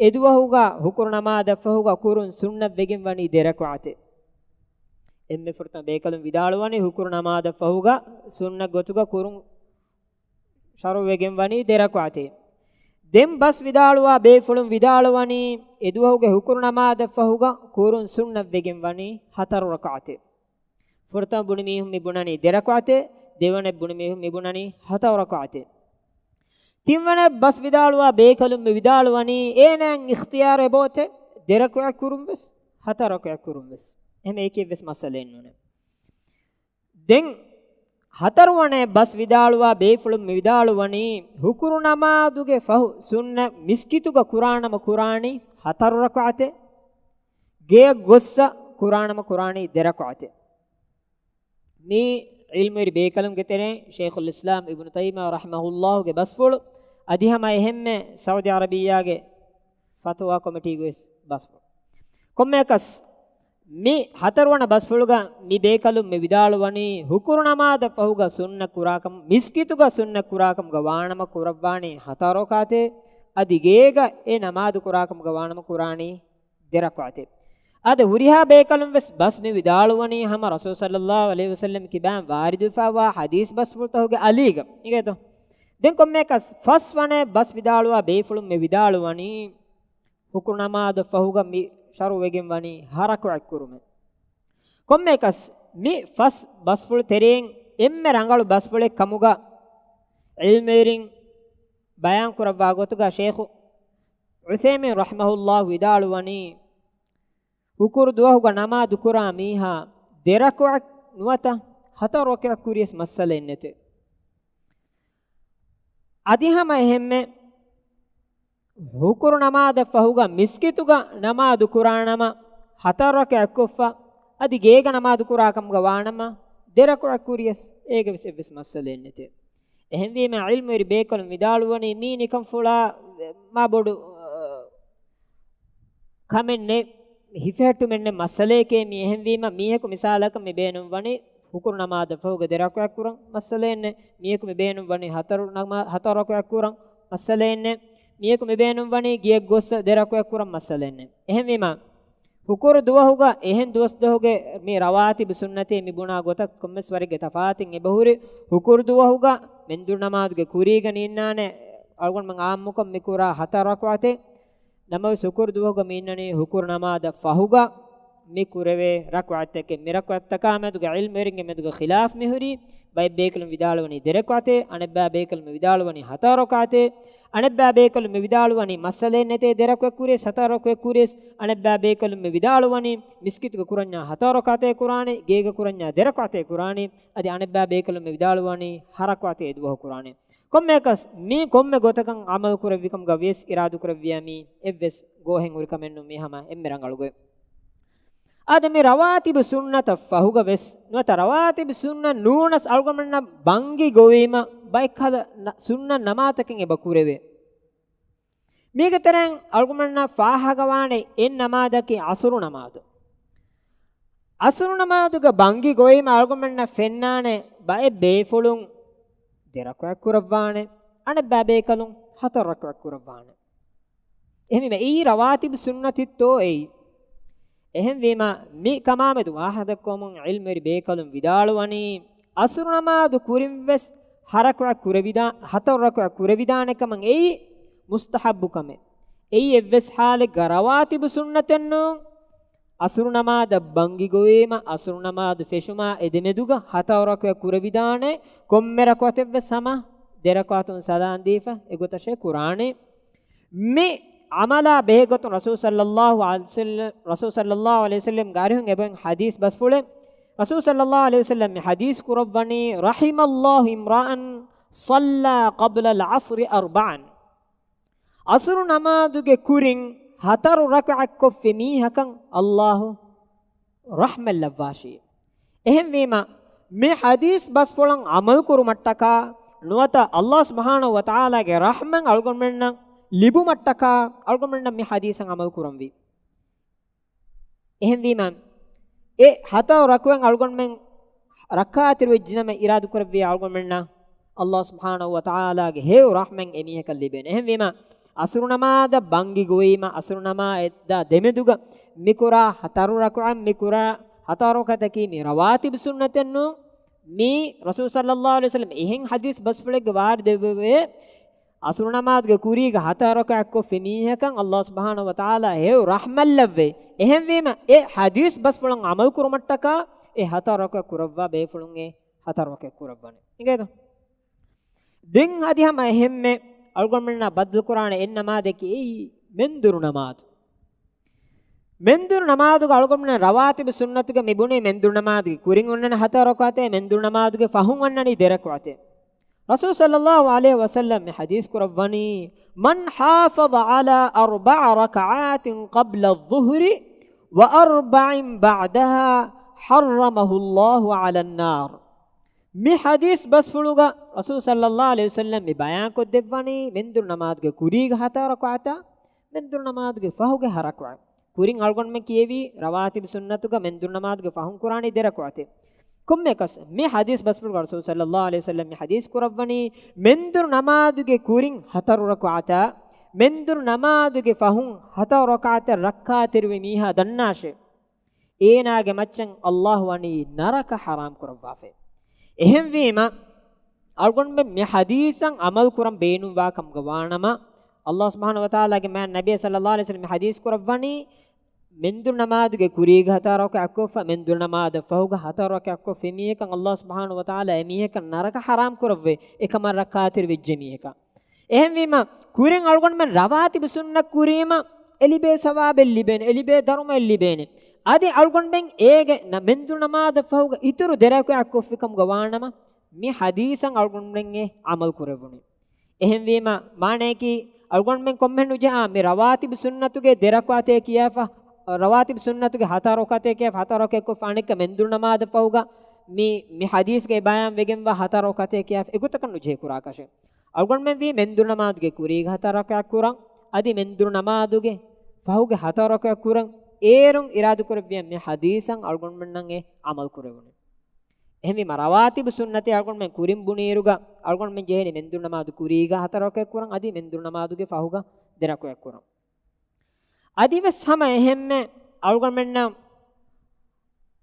އެދުވަހުގަ ހުކުރު ނަމާދަށް ފަހުގަ ކުރުން ސުންނަތް ވެގެން ވަނީ ދެ ރަކުޢަތެއް. އެންމެ ފުރަތަމަ ބޭކަލުން ވިދާޅުވަނީ، ހުކުރު ނަމާދަށް ފަހުގަ ސުންނަތް ގޮތުގަ ކުރުން ޝަރުޢުވެގެން ވަނީ ދެ ރަކުޢަތެއް. ދެން ބަސް ވިދާޅުވާ ބޭފުޅުން ވިދާޅުވަނީ، އެދުވަހުގެ ހުކުރު ނަމާދަށް ފަހުގަ ކުރުން ސުންނަތް ވެގެން ވަނީ ހަތަރު ރަކުޢަތެއް. ފުރަތަމަ ބުނި މީހުން މި ބުނަނީ ދެ ރަކުޢަތެއް، ދެވަނަ ބުނި މީހުން މި ބުނަނީ ހަތަރު ރަކުޢަތެއް. ތިންވަނަ ބަސް ވިދާޅުވާ ބޭކަލުން މި ވިދާޅުވަނީ، އޭނާއަށް އިޚްތިޔާރެއް އެބައޮތޭ، ދެ ރަކުޢަތް ކުރުން ވެސް، ހަތަރު ރަކުޢަތް ކުރުން ވެސް. އެހެން އެކެއްވެސް މައްސަލައެއް ނޫނޭ. ދެން ހަތަރުވަނަ ބަސް ވިދާޅުވާ ބޭފުޅުން މި ވިދާޅުވަނީ، ހުކުރު ނަމާދުގެ ފަހު ސުންނަ މިސްކިތުގަ ކުރާނަމަ ކުރާނީ ހަތަރު ރަކުޢަތެއް، ގެއަށް ގޮއްސަ ކުރާނަމަ ކުރާނީ ދެ ރަކުޢަތެއް. މި ޢިލްމުވެރި ބޭކަލުންގެ ތެރެއިން ޝައިޚުލް އިސްލާމް އިބްނު ތައިމިއްޔާ ރަޙިމަހުﷲގެ ބަސްފުޅު، އަދި ހަމަ އެހެންމެ ސައުދި ޢަރަބިއްޔާގެ ފަތުވާ ކޮމިޓީގެ ވެސް ބަސްފުޅު. ކޮންމެއަކަސް، މި ހަތަރުވަނަ ބަސްފުޅުގަ މި ބޭކަލުން މި ވިދާޅުވަނީ، ހުކުރު ނަމާދަށް ފަހުގަ ސުންނަ ކުރާކަމު، މިސްކިތުގަ ސުންނަ ކުރާކަމުގަ ވާނަމަ ކުރައްވާނީ ހަތަރު ރަކުޢަތެއް، އަދި ގޭގަ އެ ނަމާދު ކުރާކަމުގަ ވާނަމަ ކުރާނީ ދެ ރަކުޢަތެއް. އަދި ހުރިހާ ބޭކަލުން ވެސް ބަސް މި ވިދާޅުވަނީ ހަމަ ރަސޫލު ޞައްލައްލާހު ޢަލައިހި ވަސައްލަމް ކިބާން ވާރިދުވެފައިވާ ޙަދީޘް ބަސްފުޅުތަކުގެ އަލީގަ. އިނގޭތޯ؟ ދެން ކޮންމެއަކަސް ފަސް ވަނަ ބަސް ވިދާޅުވާ ބޭފުޅުން މި ވިދާޅުވަނީ، ހުކުރު ނަމާދަށް ފަހުގަ މި ޝަރުޢުވެގެން ވަނީ ހަ ރަކުޢަތް ކުރުމެއް. ކޮންމެއަކަސް މި ފަސް ބަސްފުޅު ތެރެއިން އެންމެ ރަނގަޅު ބަސްފުޅެއް ކަމުގަ ޢިލްމުވެރިން ބަޔާން ކުރައްވާ ގޮތުގަ ޝޭޚު ޢުޘައިމީން ރަޙިމަހުﷲ ވިދާޅުވަނީ، ހުކުރު ދުވަހުގަ ނަމާދު ކުރާ މީހާ ދެ ރަކުޢަތް ނުވަތަ ހަތަރު ރަކުޢަތް ކުރިޔަސް މައްސަލައެއް ނެތޭ. އަދި ހަމަ އެހެންމެ ހުކުރު ނަމާދަށް ފަހުގަ މިސްކިތުގަ ނަމާދު ކުރާނަމަ ހަތަރު ރަކުޢަތް ކޮށްފަ، އަދި ގޭގަ ނަމާދު ކުރާ ކަމުގަ ވާނަމަ ދެ ރަކުޢަތް ކުރިޔަސް އޭގަވެސް އެއްވެސް މައްސަލައެއް ނެތޭ. އެހެންވީމަ ޢިލްމުވެރި ބޭކަލުން ވިދާޅުވަނީ މީ ނިކަންފުޅާ މާ ބޮޑު، އަ، ކަމެއް ނެތް، ހިފެހެއްޓުމެއް ނެތް މައްސަލައެކޭ މީ. އެހެންވީމަ މީހަކު މިސާލަކަށް މި ބޭނުން ވަނީ ހުކުރު ނަމާދަށް ފަހުގަ ދެ ރަކުޢަތް ކުރަން މައްސަލައެއް ނެތް. މީހަކު މި ބޭނުން ވަނީ ހަތަރު ނަމާ-، ހަތަރު ރަކުޢަތް ކުރަން މައްސަލައެއް ނެތް. މީހަކު މި ބޭނުން ވަނީ ގިޔަ ގޮއްސަ ދެ ރަކުޢަތް ކުރަން މައްސަލައެއް ނެތް. އެހެންވީމަ ހުކުރު ދުވަހުގަ އެހެން ދުވަސް ދުވަހުގެ މި ރަވާތިބު ސުންނަތޭ މި ބުނާ ގޮތަށް ކޮންމެސް ވަރެއްގެ ތަފާތެއް އެބަހުރި. ހުކުރު ދުވަހުގަ މެންދުރު ނަމާދުގެ ކުރީގަ ނީންނާނެ އަޅުގަނޑުމެން އާއްމުކޮށް މި ކުރާ ހަތަރު ރަކުޢަތެއް. ނަމަވެސް ހުކުރު ދުވަހުގަ މި އިންނަނީ ހުކުރު ނަމާދަށް ފަހުގަ މި ކުރެވޭ ރަކުޢަތްތަކެއް. މި ރަކުޢަތްތަކާ މެދުގަ ޢިލްމުވެރިންގެ މެދުގަ ޚިލާފް މިހުރީ. ބައެއް ބޭކަލުން ވިދާޅުވަނީ ދެ ރަކުޢަތޭ، އަނެއްބައި ބޭކަލުން މި ވިދާޅުވަނީ ހަތަރު ރަކުޢަތޭ. އަނެއްބައި ބޭކަލުން މި ވިދާޅުވަނީ މައްސަލައެއް ނެތޭ، ދެ ރަކުޢަތް ކުރިޔަސް، ހަތަރު ރަކުޢަތް ކުރިޔަސް. އަނެއްބައި ބޭކަލުން މި ވިދާޅުވަނީ މިސްކިތުގަ ކުރަންޏާ ހަތަރު ރަކުޢަތޭ ކުރާނެ، ގޭގަ ކުރަންޏާ ދެ ރަކުޢަތޭ ކުރާނީ. އަދި އަނެއްބައި ބޭކަލުން މި ވިދާޅުވަނީ ހަ ރަކުޢަތޭ އެދުވަހު ކުރާނީ. ކޮންމެއަކަސް މީ ކޮންމެ ގޮތަކަށް ޢަމަލު ކުރެއްވި ކަމުގަ ވިޔަސް އިރާދު ކުރެއްވިޔާ މީ އެއްވެސް ގޯހެއް ހުރި ކަމެއް ނޫން، މީ ހަމަ އެންމެ ރަނގަޅު ގޮތް. އާދެ، މި ރަވާތިބު ސުންނަތަށް ފަހުގަ ވެސް ނުވަތަ ރަވާތިބު ސުންނަ ނޫނަސް އަޅުގަނޑުމެންނަށް ބަންގި ގޮވީމަ ބައެއްކަލަ ނަ-، ސުންނަ ނަމާދަކެއް އެބަ ކުރެވޭ. މީގެ ތެރެއިން އަޅުގަނޑުމެންނަށް ފާހަގަވާނެ އެއް ނަމާދަކީ އަސުރު ނަމާދު. އަސުރު ނަމާދުގަ ބަންގި ގޮވީމަ އަޅުގަނޑުމެންނަށް ފެންނާނެ ބައެއް ބޭފުޅުން ދެ ރަކުޢަތް ކުރައްވާނެ، އަނެއްބައި ބޭކަލުން ހަތަރު ރަކުޢަތް ކުރައްވާނެ. އެހެންވީމަ އެއީ ރަވާތިބު ސުންނަތެއްތޯ އެއީ؟ އެހެންވީމަ މި ކަމާމެދު ވާހަކަދައްކަވަމުން ޢިލްމުވެރި ބޭކަލުން ވިދާޅުވަނީ، އަސުރު ނަމާދު ކުރިން ވެސް ހަ ރަކުޢަތް ކުރެވިދާ، ހަތަރު ރަކުޢަތް ކުރެވިދާނެ ކަމަށް އެއީ މުސްތަޙައްބު ކަމެއް. އެއީ އެއްވެސް ޙާލެއްގަ ރަވާތިބު ސުންނަތެއް ނޫން. އަސުރު ނަމާދަށް ބަންގި ގޮވީމަ، އަސުރު ނަމާދު ފެށުމާ އެދެމެދުގަ ހަތަރު ރަކުޢަތް ކުރެވިދާނެ، ކޮންމެ ރަކުޢަތެއް ވެސް ހަމަ ދެ ރަކުޢަތުން ސަލާން ދީފަ އެގޮތަށޭ ކުރާނީ. މި ޢަމަލާ ބެހޭގޮތުން ރަސޫލު ޞައްލައްލާހު ޢަލައިހި ވަސައްލަމް، ރަސޫލު ޞައްލައްލާހު ޢަލައިހި ވަސައްލަމްގެ އަރިހުން އެބައިން ޙަދީޘް ބަސްފުޅެއް. ރަސޫލު ޞައްލައްލާހު ޢަލައިހި ވަސައްލަމް މި ޙަދީޘް ކުރައްވަނީ، رحم الله امرأ صلى قبل العصر أربعا. އަސުރު ނަމާދުގެ ކުރިން ހަތަރު ރަކުޢަތް ކޮށްފި މީހަކަށް ﷲ ރަޙްމަތް ލައްވާށި. އެހެންވީމަ، މި ޙަދީޘް ބަސްފުޅަށް ޢަމަލު ކުރުމަށްޓަކާ، ނުވަތަ ﷲ ސުބްޙާނަހޫ ވަތަޢާލާގެ ރަޙްމަތް އަޅުގަނޑުމެންނަށް ލިބުމަށްޓަކާ، އަޅުގަނޑުމެންނަށް މި ޙަދީޘަށް ޢަމަލު ކުރަންވީ. އެހެންވީމަ، އެ ހަތަރު ރަކުޢަތް އަޅުގަނޑުމެން ރައްކާތެރިވެއްޖިނަމަ އިރާދުކުރެއްވިޔާ އަޅުގަނޑުމެންނަށް ﷲ ސުބްޙާނަހޫ ވަތަޢާލާގެ ހެޔޮ ރަޙްމަތް އެމީހަކަށް ލިބޭނެ. އެހެންވީމަ، އަސުރު ނަމާދަށް ބަންގި ގޮވީމަ، އަސުރު ނަމާދާ ދެމެދުގަ މިކުރާ ހަތަރު ރަކުޢަތް، މިކުރާ ހަތަރު ރަކުޢަތަކީ މި ރަވާތިބު ސުންނަތެއް ނޫން. މީ ރަސޫލު ޞައްލައްލާހު ޢަލައިހި ވަސައްލަމް އެހެން ޙަދީޘް ބަސްފުޅެއްގެ ވާރިދުވެވޭ، އަސުރު ނަމާދުގެ ކުރީގަ ހަތަރު ރަކުޢަތް ކޮށްފި މީހަކަށް ﷲ ސުބްޙާނަހޫ ވަތަޢާލާ ހެޔޮ ރަޙްމަތް ލައްވޭ. އެހެންވީމަ، އެ ޙަދީޘް ބަސްފުޅަށް ޢަމަލު ކުރުމަށްޓަކާ، އެ ހަތަރު ރަކުޢަތް ކުރައްވާ ބޭފުޅުން އެ ހަތަރު ރަކުޢަތް ކުރައްވާނެ. އިނގޭތަ؟ ދެން އަދި ހަމަ އެހެންމެ އަޅުގަނޑުމެންނާ ބައްދަލުކުރާނެ އެއް ނަމާދަކީ އެއީ މެންދުރު ނަމާދު. މެންދުރު ނަމާދުގަ އަޅުގަނޑުމެން ރަވާތިބު ސުންނަތުގަ މި ބުނީ މެންދުރު ނަމާދުގެ ކުރިން އޮންނަނީ ހަތަރު ރަކުޢަތޭ، މެންދުރު ނަމާދުގެ ފަހުން އޮންނަނީ ދެ ރަކުޢަތޭ. ރަސޫލު ޞައްލައްލާހު ޢަލައިހި ވަސައްލަމް މި ޙަދީޘް ކުރައްވަނީ، من حافظ على أربع ركعات قبل الظهر وأربع بعدها حرمه الله على النار. މި ޙަދީޘް ބަސްފުޅުގަ ރަސޫލު ޞައްލައްލާހު ޢަލައިހި ވަސައްލަމް މި ބަޔާންކޮށްދެއްވަނީ، މެންދުރު ނަމާދުގެ ކުރީގަ ހަތަރު ރަކުޢަތާ، މެންދުރު ނަމާދުގެ ފަހުގެ ހަ ރަކުޢަތް. ކުރިން އަޅުގަނޑުމެން ކިޔެވީ ރަވާތިބު ސުންނަތުގަ މެންދުރު ނަމާދުގެ ފަހުން ކުރާނީ ދެ ރަކުޢަތެއް. ކޮންމެއަކަސް މި ޙަދީޘް ބަސްފުޅުގަ ރަސޫލު ޞައްލައްލާހު ޢަލައިހި ވަސައްލަމް މި ޙަދީޘް ކުރައްވަނީ، މެންދުރު ނަމާދުގެ ކުރިން ހަތަރު ރަކުޢަތާ، މެންދުރު ނަމާދުގެ ފަހުން ހަތަރު ރަކުޢަތެއް ރައްކާތެރިވި މީހާ ދަންނާށޭ، އޭނާގެ މައްޗަށް ﷲ ވަނީ ނަރަކަ ޙަރާމް ކުރައްވާފައި. އެހެންވީމަ، އަޅުގަނޑުމެން މި ޙަދީޘަށް ޢަމަލު ކުރަން ބޭނުންވާ ކަމުގަ ވާނަމަ، ﷲ ސުބްޙާނަހޫ ވަތަޢާލާގެ މާތް ނަބިއްޔާ ޞައްލައްލާހު ޢަލައިހި ވަސައްލަމް ޙަދީޘް ކުރައްވަނީ، މެންދުރު ނަމާދުގެ ކުރީގަ ހަތަރު ރަކަޢަތް ކޮށްފަ، މެންދުރު ނަމާދަށް ފަހުގަ ހަތަރު ރަކަޢަތް ކޮށްފި މީހަކަށް ﷲ ސުބްޙާނަހޫ ވަތަޢާލާ އެމީހަކަށް ނަރަކަ ޙަރާމް ކުރައްވައި، އެކަމަށް ރައްކާތެރި ވެއްޖެ މީހަކަށް. އެހެންވީމަ، ކުރިން އަޅުގަނޑުމެން ރަވާތިބު ސުންނަ ކުރީމަ، އެލިބޭ ސަވާބެއް ލިބޭނެ، އެލިބޭ ދަރުމައެއް ލިބޭނެ. އަދި އަޅުގަނޑުމެން އޭގެ ނަ-، މެންދުރު ނަމާދަށް ފަހުގަ އިތުރު ދެރަކުޢަތް ކޮށްފި ކަމުގަ ވާނަމަ، މި ޙަދީޘަށް އަޅުގަނޑުމެން އެ ޢަމަލު ކުރެވުނީ. އެހެންވީމަ، މާނަޔަކީ، އަޅުގަނޑުމެން ކޮންމެހެން ނުޖަހާ، މި ރަވާތިބު ސުންނަތުގެ ދެރަކުޢަތޭ ކިޔާފަ، ރަވާތިބު ސުންނަތުގެ ހަތަރު ރަކަޢަތޭ ކިޔާފަ، ހަތަރު ރަކަޢަތް ކޮށްފަ އަނެއްކަ މެންދުރު ނަމާދަށް ފަހުގަ، މި، މި ޙަދީޘްގައި ބަޔާން ވެގެންވާ ހަތަރު ރަކަޢަތޭ ކިޔާފަ، އެގޮތަކަށް ނުޖެހޭ ކުރާކަށެއް. އަޅުގަނޑުމެން ވީ މެންދުރު ނަމާދުގެ ކުރީގަ ހަތަރު ރަކަޢަތް ކުރަން، އަދި މެންދުރު ނަމާދުގެ ފަހުގެ ހަތަރު ރަކަޢަތް ކުރަން، އޭރުން އިރާދަކުރެއްވިޔާ މި ޙަދީޘަށް އަޅުގަނޑުމެންނަށް އެ ޢަމަލު ކުރެވުނީ. އެހެންވީމަ، ރަވާތިބު ސުންނަތެއް އަޅުގަނޑުމެން ކުރިން ބުނިއިރުގަ، އަޅުގަނޑުމެން ޖެހޭނީ މެންދުރު ނަމާދު ކުރީގަ ހަތަރު ރަކަޢަތް ކުރަން، އަދި މެންދުރު ނަމާދުގެ ފަހުގަ ދެ ރަކަޢަތް ކުރަން. އަދިވެސް ހަމަ އެހެންމެ އަޅުގަނޑުމެންނަށް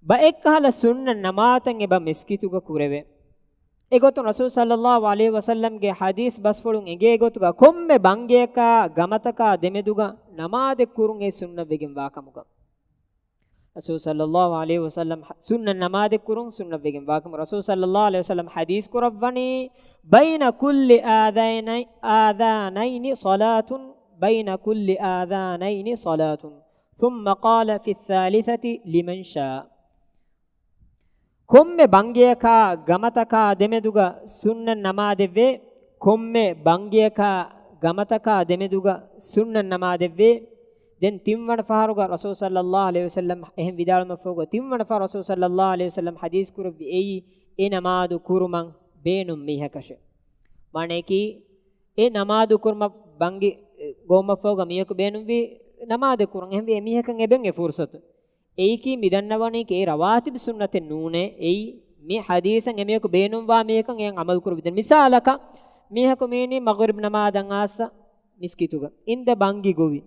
ބައެއްކަހަލަ ސުންނަ ނަމާދުތައް އެބަ މިސްކިތުގަ ކުރެވޭ. އެގޮތުން ރަސޫލު ޞައްލައްލާހު ޢަލައިހި ވަސައްލަމްގެ ޙަދީޘް ބަސްފުޅުން އެނގޭ ގޮތުގަ، ކޮންމެ ބަންގިޔަކާ ގަމަތަކާ ދެމެދުގަ ނަމާދެއް ކުރުން އެ ސުންނަތްވެގެން ވާކަމުގަ. ރަސޫލު ޞައްލައްލާހު ޢަލައިހި ވަސައްލަމް ޙަ-، ސުންނަ ނަމާދެއް ކުރުން ސުންނަތްވެގެން ވާކަމު، ރަސޫލު ޞައްލައްލާހު ޢަލައިހި ވަސައްލަމް ޙަދީޘް ކުރައްވަނީ، بين كل آذاني-، آذانين صلاة، بين كل آذانين صلاة، ثم قال في الثالثة لمن شاء. ކޮންމެ ބަންގިޔަކާ ގަމަތަކާ ދެމެދުގަ ސުންނަ ނަމާދެއްވޭ، ކޮންމެ ބަންގިޔަކާ ގަމަތަކާ ދެމެދުގަ ސުންނަ ނަމާދެއްވޭ. ދެން ތިންވަނަ ފަހަރުގަ ރަސޫލު ޞައްލައްލާހު ޢަލައިހި ވަސައްލަމް އެހެން ވިދާޅުމަށްފަހުގަ، ތިންވަނަ ފަހަރު ރަސޫލު ޞައްލައްލާހު ޢަލައިހި ވަސައްލަމް ޙަދީޘް ކުރެއްވި އެއީ، އެ ނަމާދު ކުރުމަށް ބޭނުން މީހަކަށެއް. މާނަޔަކީ، އެ ނަމާދު ކުރުމަށް ބަންގި، އެ، ގޮވުމަށްފަހުގަ މީހަކު ބޭނުންވީ ނަމާދެއް ކުރަން. އެހެންވީ އެމީހަކަށް އެބައިން އެ ފުރުޞަތު. އެއީކީ މި ދަންނަވަނީކީ އެ ރަވާތިބު ސުންނަތެއް ނޫނޭ. އެއީ މި ޙަދީޘަށް އެމީހަކު ބޭނުންވާ މީހަކަށް އެއަށް ޢަމަލު ކުރެވިދޭން. މިސާލަކަށް، މީހަކު މީނީ މަޣްރިބް ނަމާދަށް އާސް މިސްކިތުގަ އިންދެ ބަންގި ގޮވި.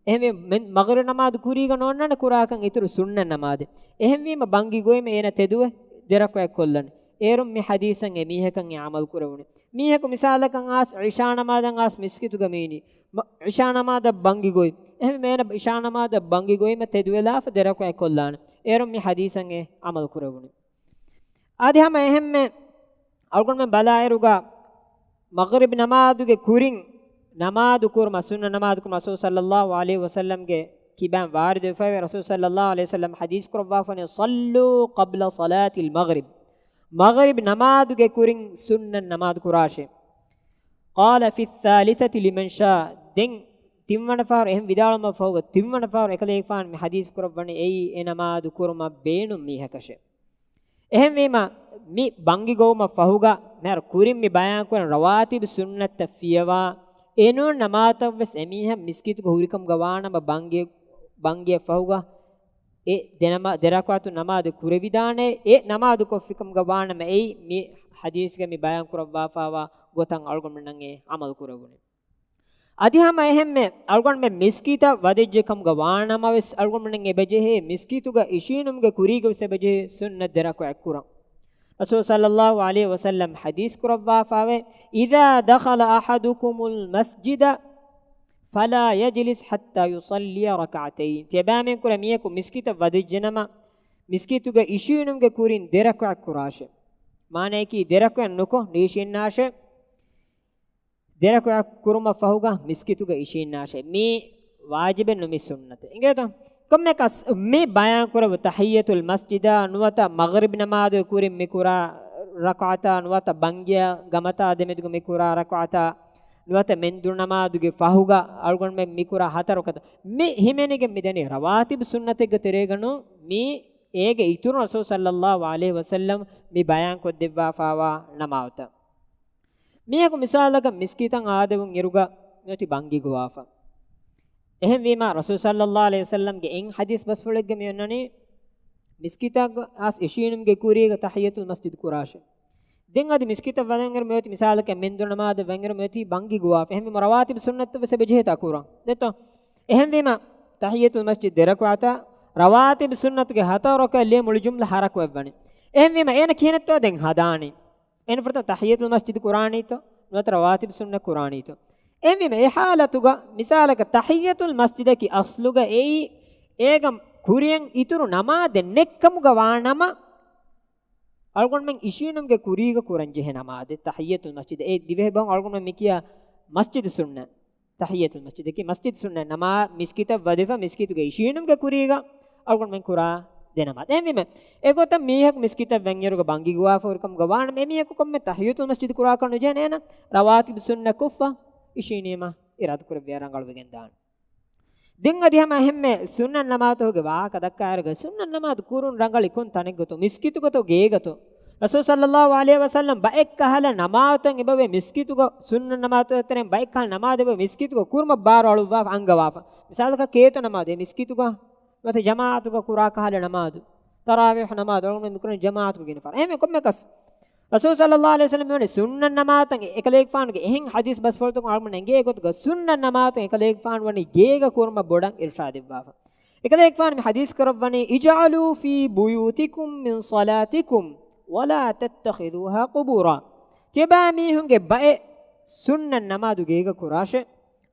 އެހެންވެ، މެން މަޣްރިބް ނަމާދު ކުރީގަ ނޯންނާނެ ކުރާކަން އިތުރު ސުންނަ ނަމާދެއް. އެހެންވީމަ ބަންގި ގޮވީމަ އޭނަ ތެދުވެ ދެ ރަކުޢަތް ކޮށްލަނީ. އޭރުން މި ޙަދީޘަށް އެ މީހަކަށް އެ ޢަމަލު ކުރެވުނީ. މީހަކު މިސާލަކަށް އާސް ޢިޝާ ނަމާދަށް އާސް މިސްކިތުގަ މީނީ. މަ-، ޢިޝާ ނަމާދަށް ބަންގި ގޮވި. އެހެންވީމަ އޭނަ ޢިޝާ ނަމާދަށް ބަންގި ގޮވީމަ ތެދުވެލާފަ ދެ ރަކުޢަތް ކޮށްލާނެ. އޭރުން މި ޙަދީޘަށް އެ ޢަމަލު ކުރެވުނީ. އަދި ހަމަ އެހެންމެ އަޅުގަނޑުމެން ބަލާއިރުގަ، މަޣްރިބް ނަމާދުގެ ކުރިން ނަމާދު ކުރުމަށް، ސުންނަ ނަމާދު ކުރުމަށް ރަސޫލު ޞައްލައްލާހު ޢަލައިހި ވަސައްލަމްގެ ކިބައިން ވާރިދުވެފައިވޭ. ރަސޫލު ޞައްލައްލާހު ޢަލައިހި ވަސައްލަމް ޙަދީޘް ކުރައްވާފަނީ، صلوا قبل صلاة المغرب. މަޣްރިބް ނަމާދުގެ ކުރިން ސުންނަ ނަމާދު ކުރާށޭ. قال في الثالثة لمن شاء. ދެން ތިންވަނަ ފަހަރު އެހެން ވިދާޅުވުމަށް ފަހުގަ، ތިންވަނަ ފަހަރު އެކަލޭގެފާނު މި ޙަދީޘް ކުރައްވަނީ އެއީ އެ ނަމާދު ކުރުމަށް ބޭނުން މީހަކަށެއް. އެހެންވީމަ، މި ބަންގި ގޮވުމަށް ފަހުގަ، މިހާރު ކުރިން މި ބަޔާން ކުރަން ރަވާތިބު ސުންނަތްތައް ފިޔަވާ، އެނޫން ނަމާދުތައް ވެސް އެމީހަށް މިސްކިތުގަ ހުރިކަމުގަ ވާނަމަ ބަންގި، ބަންގިއަށް ފަހުގަ އެ ދެ ނަމާ-، ދެ ރަކުޢަތު ނަމާދު ކުރެވިދާނެ، އެ ނަމާދު ކޮށްފިކަމުގަ ވާނަމަ އެއީ މި ޙަދީޘްގަ މި ބަޔާން ކުރައްވާފާވާ ގޮތަށް އަޅުގަނޑުމެންނަށް އެ ޢަމަލު ކުރެވުނީ. އަދި ހަމަ އެހެންމެ އަޅުގަނޑުމެން މިސްކިތަށް ވަދެއްޖެ ކަމުގަ ވާނަމަވެސް، އަޅުގަނޑުމެން އެބަޖެހޭ މިސްކިތުގަ އިށީނުމުގެ ކުރީގަވެސް އެބަޖެހޭ ސުންނަތް ދެ ރަކުޢަތް ކުރަން. ރަސޫލު ޞައްލައްލާހު ޢަލައިހި ވަސައްލަމް ޙަދީޘް ކުރައްވާފައިވޭ، إذا دخل أحدكم المسجد فلا يجلس حتى يصلي ركعتين. ތިޔަބައިމީހުން ކުރެ މީހަކު މިސްކިތަށް ވަދެއްޖެނަމަ، މިސްކިތުގަ އިށީނުމުގެ ކުރިން ދެ ރަކުޢަތް ކުރާށޭ. މާނަޔަކީ ދެ ރަކުޢަތް ނުކޮށް ނީށީންނާށޭ. ދެ ރަކުޢަތް ކުރުމަށް ފަހުގަ މިސްކިތުގަ އިށީންނާށޭ. މީ ވާޖިބެއް ނު، މީ ސުންނަތެއް. އިނގޭތޯ؟ ކޮންމެއަކަސް މި ބަޔާން ކުރެވު ތަޙިއްޔަތުލް މަސްޖިދާ ނުވަތަ މަޣްރިބް ނަމާދުގެ ކުރިން މި ކުރާ ރަކުޢަތާ ނުވަތަ ބަންގިޔާ ގަމަތާ ދެމެދުގަ މި ކުރާ ރަކުޢަތާ ނުވަތަ މެންދުރު ނަމާދުގެ ފަހުގަ އަޅުގަނޑުމެން މި ކުރާ ހަތަރު ރަކުޢަތާ، މި ހިމެނިގެން މި ދަނީ ރަވާތިބު ސުންނަތެއްގެ ތެރޭގަ ނޫން، މީ އޭގެ އިތުރު ރަސޫލު ޞައްލައްލާހު ޢަލައިހި ވަސައްލަމް މި ބަޔާން ކޮށްދެއްވާފާވާ ނަމާދުތައް. މީހަކު މިސާލަކަށް މިސްކިތަށް އާދެވުން އިރުގަ މިއޮތީ ބަންގި ގޮވާފަ. އެހެންވީމަ، ރަސޫލު ޞައްލައްލާހު ޢަލައިހި ވަސައްލަމްގެ އެއް ޙަދީޘް ބަސްފުޅެއްގަ މި އޮންނަނީ، މިސްކިތަށް އައިސް އިށީނުމުގެ ކުރީގަ ތަޙިއްޔަތުލް މަސްޖިދު ކުރާށޭ. ދެން އަދި މިސްކިތަށް ވަދެން އިރު މިއޮތީ މިސާލަކަށް މެންދުރު ނަމާދަށް ވަން އިރު މިއޮތީ ބަންގި ގޮވާފަ. އެހެންވީމަ ރަވާތިބު ސުންނަތްތައް ވެސް އެބަޖެހޭތާ ކުރަން. ދެއްތޯ؟ އެހެންވީމަ ތަޙިއްޔަތުލް މަސްޖިދު ދެ ރަކުޢަތާ، ރަވާތިބު ސުންނަތުގެ ހަތަރު ރަކުޢަތް ލިޔެ މުޅި ޖުމްލަ ހަ ރަކުޢަތް ވަނީ. އެހެންވީމަ އޭނަ ކިހިނެއްތޯ ދެން ހަދާނީ؟ އޭނަ ފުރަތަމަ ތަޙިއްޔަތުލް މަސްޖިދު ކުރާނީތޯ؟ ނުވަތަ ރަވާތިބު ސުންނަ ކުރާނީތޯ؟ އެހެންވީމަ، އެ ޙާލަތުގަ މިސާލަކަށް ތަޙިއްޔަތުލް މަސްޖިދަކީ އަސްލުގަ އެއީ އޭގަ ކުރިއަށް އިތުރު ނަމާދެއް ނެތްކަމުގަ ވާނަމަ، އަޅުގަނޑުމެން އިށީނުމުގެ ކުރީގަ ކުރަންޖެހޭ ނަމާދެއް ތަޙިއްޔަތުލް މަސްޖިދު. އެ ދިވެހި ބަހުން އަޅުގަނޑުމެން މިކިޔާ މަސްޖިދު ސުންނަ، ތަޙިއްޔަތުލް މަސްޖިދަކީ މަސްޖިދު ސުންނަ ނަމާ-، މިސްކިތަށް ވަދެފަ މިސްކިތުގެ އިށީނުމުގެ ކުރީގަ އަޅުގަނޑުމެން ކުރާ ދެ ނަމާދު. އެހެންވީމަ، އެގޮތަށް މީހަކު މިސްކިތަށް ވަންއިރުގަ ބަންގި ގޮވާފަ ހުރިކަމުގަ ވާނަމަ، އެމީހަކު ކޮންމެ ތަޙިއްޔަތުލް މަސްޖިދު ކުރާކަށް ނުޖެހޭނެ، އޭނަ ރަވާތިބު ސުންނަ ކޮށްފަ އިށީނީމަ އިރާދަކުރެއްވިޔާ ރަނގަޅުވެގެން ދާނެ. ދެން އަދި ހަމަ އެހެންމެ ސުންނަ ނަމާދުގެ ވާހަކަ ދައްކާއިރުގަ، ސުންނަ ނަމާދު ކުރުން ރަނގަޅީ ކޮން ތަނެއްގަތޯ؟ މިސްކިތުގަތޯ ގޭގަތޯ؟ ރަސޫލު ޞައްލައްލާހު ޢަލައިހި ވަސައްލަމް ބައެއްކަހަލަ ނަމާދުތައް އެބަވޭ މިސްކިތުގަ، ސުންނަ ނަމާދުތައް ތެރެއިން ބައެއްކަހަލަ ނަމާދު އެބަވޭ މިސްކިތުގަ ކުރުމަށް ބާރު އަޅުއްވާފަ އަންގަވާފަ. މިސާލަކަށް ކޭތޯ ނަމާދު އެ މިސްކިތުގަ ނުވަތަ ޖަމާޢަތުގަ ކުރާ ކަހަލަ ނަމާދު، ތަރާވީޙު ނަމާދު އަޅުގަނޑުމެން މިކުރަނީ ޖަމާޢަތުގަ ގިނަ ފަހަރަށް. އެހެންވެ ކޮންމެއަކަސް ރަސޫލު ޞައްލައްލާހު ޢަލައިހި ވަސައްލަމް ވަނީ ސުންނަ ނަމާދުތައް އެކަލޭގެފާނުގެ އެހެން ޙަދީޘް ބަސްފުޅުތަކުން އަޅުގަނޑު އެނގޭ ގޮތުގަ ސުންނަ ނަމާދުތައް އެކަލޭގެފާނު ވަނީ ގޭގަ ކުރުމަށް ބޮޑަށް އިރުޝާދެއްވާފަ. އެކަލޭގެފާނު މި ޙަދީޘް ކުރައްވަނީ، "اجعلوا في بيوتكم من صلاتكم ولا تتخذوها قبورا." ތިޔަބައިމީހުންގެ ބައެއް ސުންނަ ނަމާދު ގޭގަ ކުރާށޭ.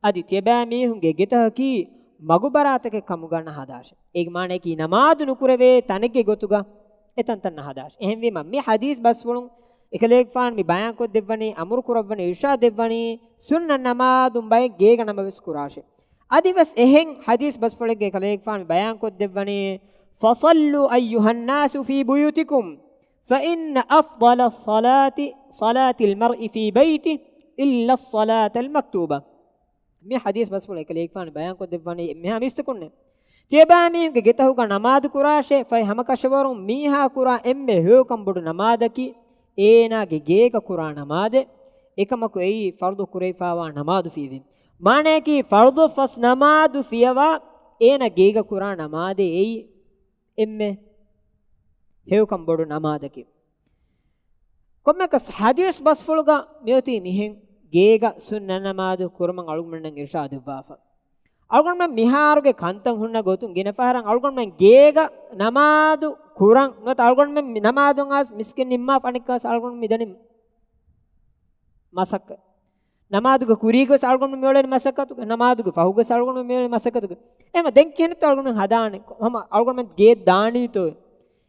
އަދި ތިޔަބައިމީހުންގެ ގެތަކަކީ މަގުބަރާތަކެއް ކަމުގަ ނަހަދާށޭ. އޭގެ މާނައަކީ ނަމާދު ނުކުރެވޭ ތަނެއްގެ ގޮތުގަ އެތަންތަން ނަހަދާށޭ. އެހެންވީމަ މި ޙަދީޘް ބަސްފުޅުން އެކަލޭގެފާނު މި ބަޔާންކޮށްދެއްވަނީ، އަމުރު ކުރައްވަނީ، އިރުޝާދް ދެއްވަނީ، ސުންނަ ނަމާދުން ބައެއް ގޭގަ ނަމަވެސް ކުރާށޭ. އަދިވެސް އެހެން ޙަދީޘް ބަސްފުޅެއްގައި ކަލޭގެފާނު ބަޔާންކޮށްދެއްވަނީ، "فصلوا أيها الناس في بيوتكم، فإن أفضل الصلاة صلاة المرء في بيته إلا الصلاة المكتوبة." މި ޙަދީޘް ބަސްފުޅު އެކަލޭގެފާނު ބަޔާންކޮށްދެއްވަނީ މިހާ މީސްތަކުންނޭ. ތިޔަބައިމީހުންގެ ގެތަކުގަ ނަމާދު ކުރާށޭ، ފަހެ ހަމަކަށަވަރުން މީހާ ކުރާ އެންމެ ހެޔޮކަން ބޮޑު ނަމާދަކީ، އޭނާގެ ގޭގަ ކުރާ ނަމާދެއް، އެކަމަކު އެއީ ފަރުޟު ކުރެވިފާވާ ނަމާދު ފިޔަވީ. މާނަޔަކީ، ފަރުޟު ފަސް ނަމާދު ފިޔަވާ، އޭނަ ގޭގަ ކުރާ ނަމާދެއް އެއީ އެންމެ ހެޔޮކަން ބޮޑު ނަމާދަކީ. ކޮންމެއަކަސް ޙަދީޘް ބަސްފުޅުގަ މިއޮތީ މިހެން، ގޭގަ ސުންނަ ނަމާދު ކުރުމަށް އަޅުގަނޑުމެންނަށް އިރުޝާދު ދެއްވާފަ. އަޅުގަނޑުމެން މިހާރުގެ ކަންތައް ހުންނަ ގޮތުން ގިނަ ފަހަރަށް އަޅުގަނޑުމެން ގޭގަ ނަމާދު ކުރަން ނުވަތަ އަޅުގަނޑުމެން މި ނަމާދުން އައިސް މިސްކިތް ނިންމާފަ އަނެއްކާސް އަޅުގަނޑު މިދަނީ މަސައްކަތް. ނަމާދުގެ ކުރީގަސް އަޅުގަނޑު މިއުޅެނީ މަސައްކަތުގަ، ނަމާދުގެ ފަހުގަސް އަޅުގަނޑު މިއުޅެނީ މަސައްކަތުގަ. އެހެންވީމަ ދެން ކިހިނެއްތޯ އަޅުގަނޑު ހަދާނެ؟ ހަމަ އަޅުގަނޑުމެން ގޭ ދާނީތޯ؟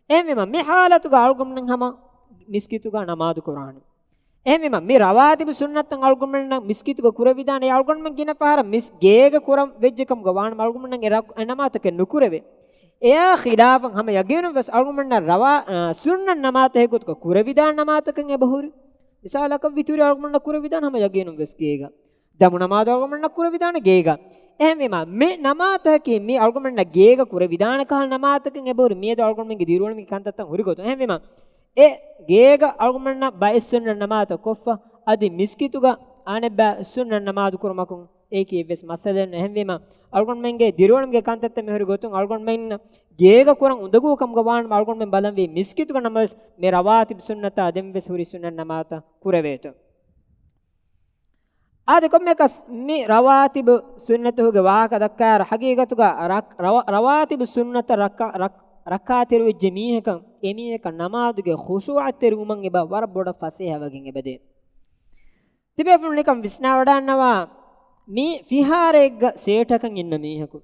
އެހެންވީމަ މި ޙާލަތުގަ އަޅުގަނޑުމެން ހަމަ މިސްކިތުގަ ނަމާދު ކުރާނެ. އެހެންވީމަ މި ރަވާތިބު ސުންނަތަށް އަޅުގަނޑުމެންނަށް މިސްކިތުގަ ކުރެވިދާނެ. އަޅުގަނޑުމެން ގިނަ ފަހަރަށް މިސް ގޭގަ ކުރަން ވެއްޖެ ކަމުގަ ވާނަމަ އަޅުގަނޑުމެން އެ ރަ-، އެ ނަމާދުތަކެއް ނުކުރެވޭ. އެއާ ޚިލާފަށް ހަމަ ޔަގީނުން ވެސް އަޅުގަނޑުމެންނަށް ރަވާ-، އާ، ސުންނަ ނަމާދުތަކެއް ގޮތުގަ ކުރެވިދާނެ ނަމާދުތަކެއް އެބަހުރި. މިސާލަކަށް ވިތުރި އަޅުގަނޑުމެންނަށް ކުރެވިދާނެ ހަމަ ޔަގީނުން ވެސް ގޭގަ. ދަމު ނަމާދު އަޅުގަނޑުމެންނަށް ކުރެވިދާނެ ގޭގަ. އެހެންވީމަ، މި ނަމާދުތަކަކީ މި އަޅުގަނޑުމެންނަށް ގޭގަ ކުރެވިދާނެ ކަހަލަ ނަމާދުތަކެއް އެބަހުރި މިއަދު އަޅުގަނޑުމެންގެ ދިރިއުޅުމުގެ ކަންތައްތައް ހުރި ގޮތުން. އެހެންވީމަ، އެ ގޭގަ އަޅުގަނޑުމެންނަށް ބައެއް ސުންނަ ނަމާދުތައް ކޮށްފަ، އަދި މިސްކިތުގަ އަނެއްބައި ސުންނަ ނަމާދު ކުރުމަކުން އެއީކީ އެއްވެސް މައްސަލައެއް ނޫން. އެހެންވީމަ، އަޅުގަނޑުމެންގެ ދިރިއުޅުމުގެ ކަންތައްތައް މިހުރި ގޮތުން އަޅުގަނޑުމެން ގޭގަ ކުރަން އުނދަގޫ ކަމުގަ ވާނަމަ އަޅުގަނޑުމެން ބަލަންވީ މިސްކިތުގަ ނަމަވެސް މި ރަވާތިބު ސުންނަތާ ދެން ވެސް ހުރި ސުންނަ ނަމާދުތައް ކުރެވޭތޯ. އާދެ، ކޮންމެއަކަސް މި ރަވާތިބު ސުންނަތުގެ ވާހަކަ ދައްކާއިރު، ހަގީގަތުގަ ރަ-، ރަވާ-، ރަވާތިބު ސުންނަތަށް ރައްކާ-، ރައް-، ރައްކާތެރިވެއްޖެ މީހަކަށް، އެމީހަކަށް ނަމާދުގެ ޚުޝޫޢަތްތެރިވުމަށް އެބަ ވަރަށް ބޮޑަށް ފަސޭހަވެގެން އެބަދޭ. ތިބޭފުޅުން ނިކަން ވިސްނާވަޑާންނަވާ، މި ފިހާރައެއްގަ ސޭޓަކަށް އިންނަ މީހަކު،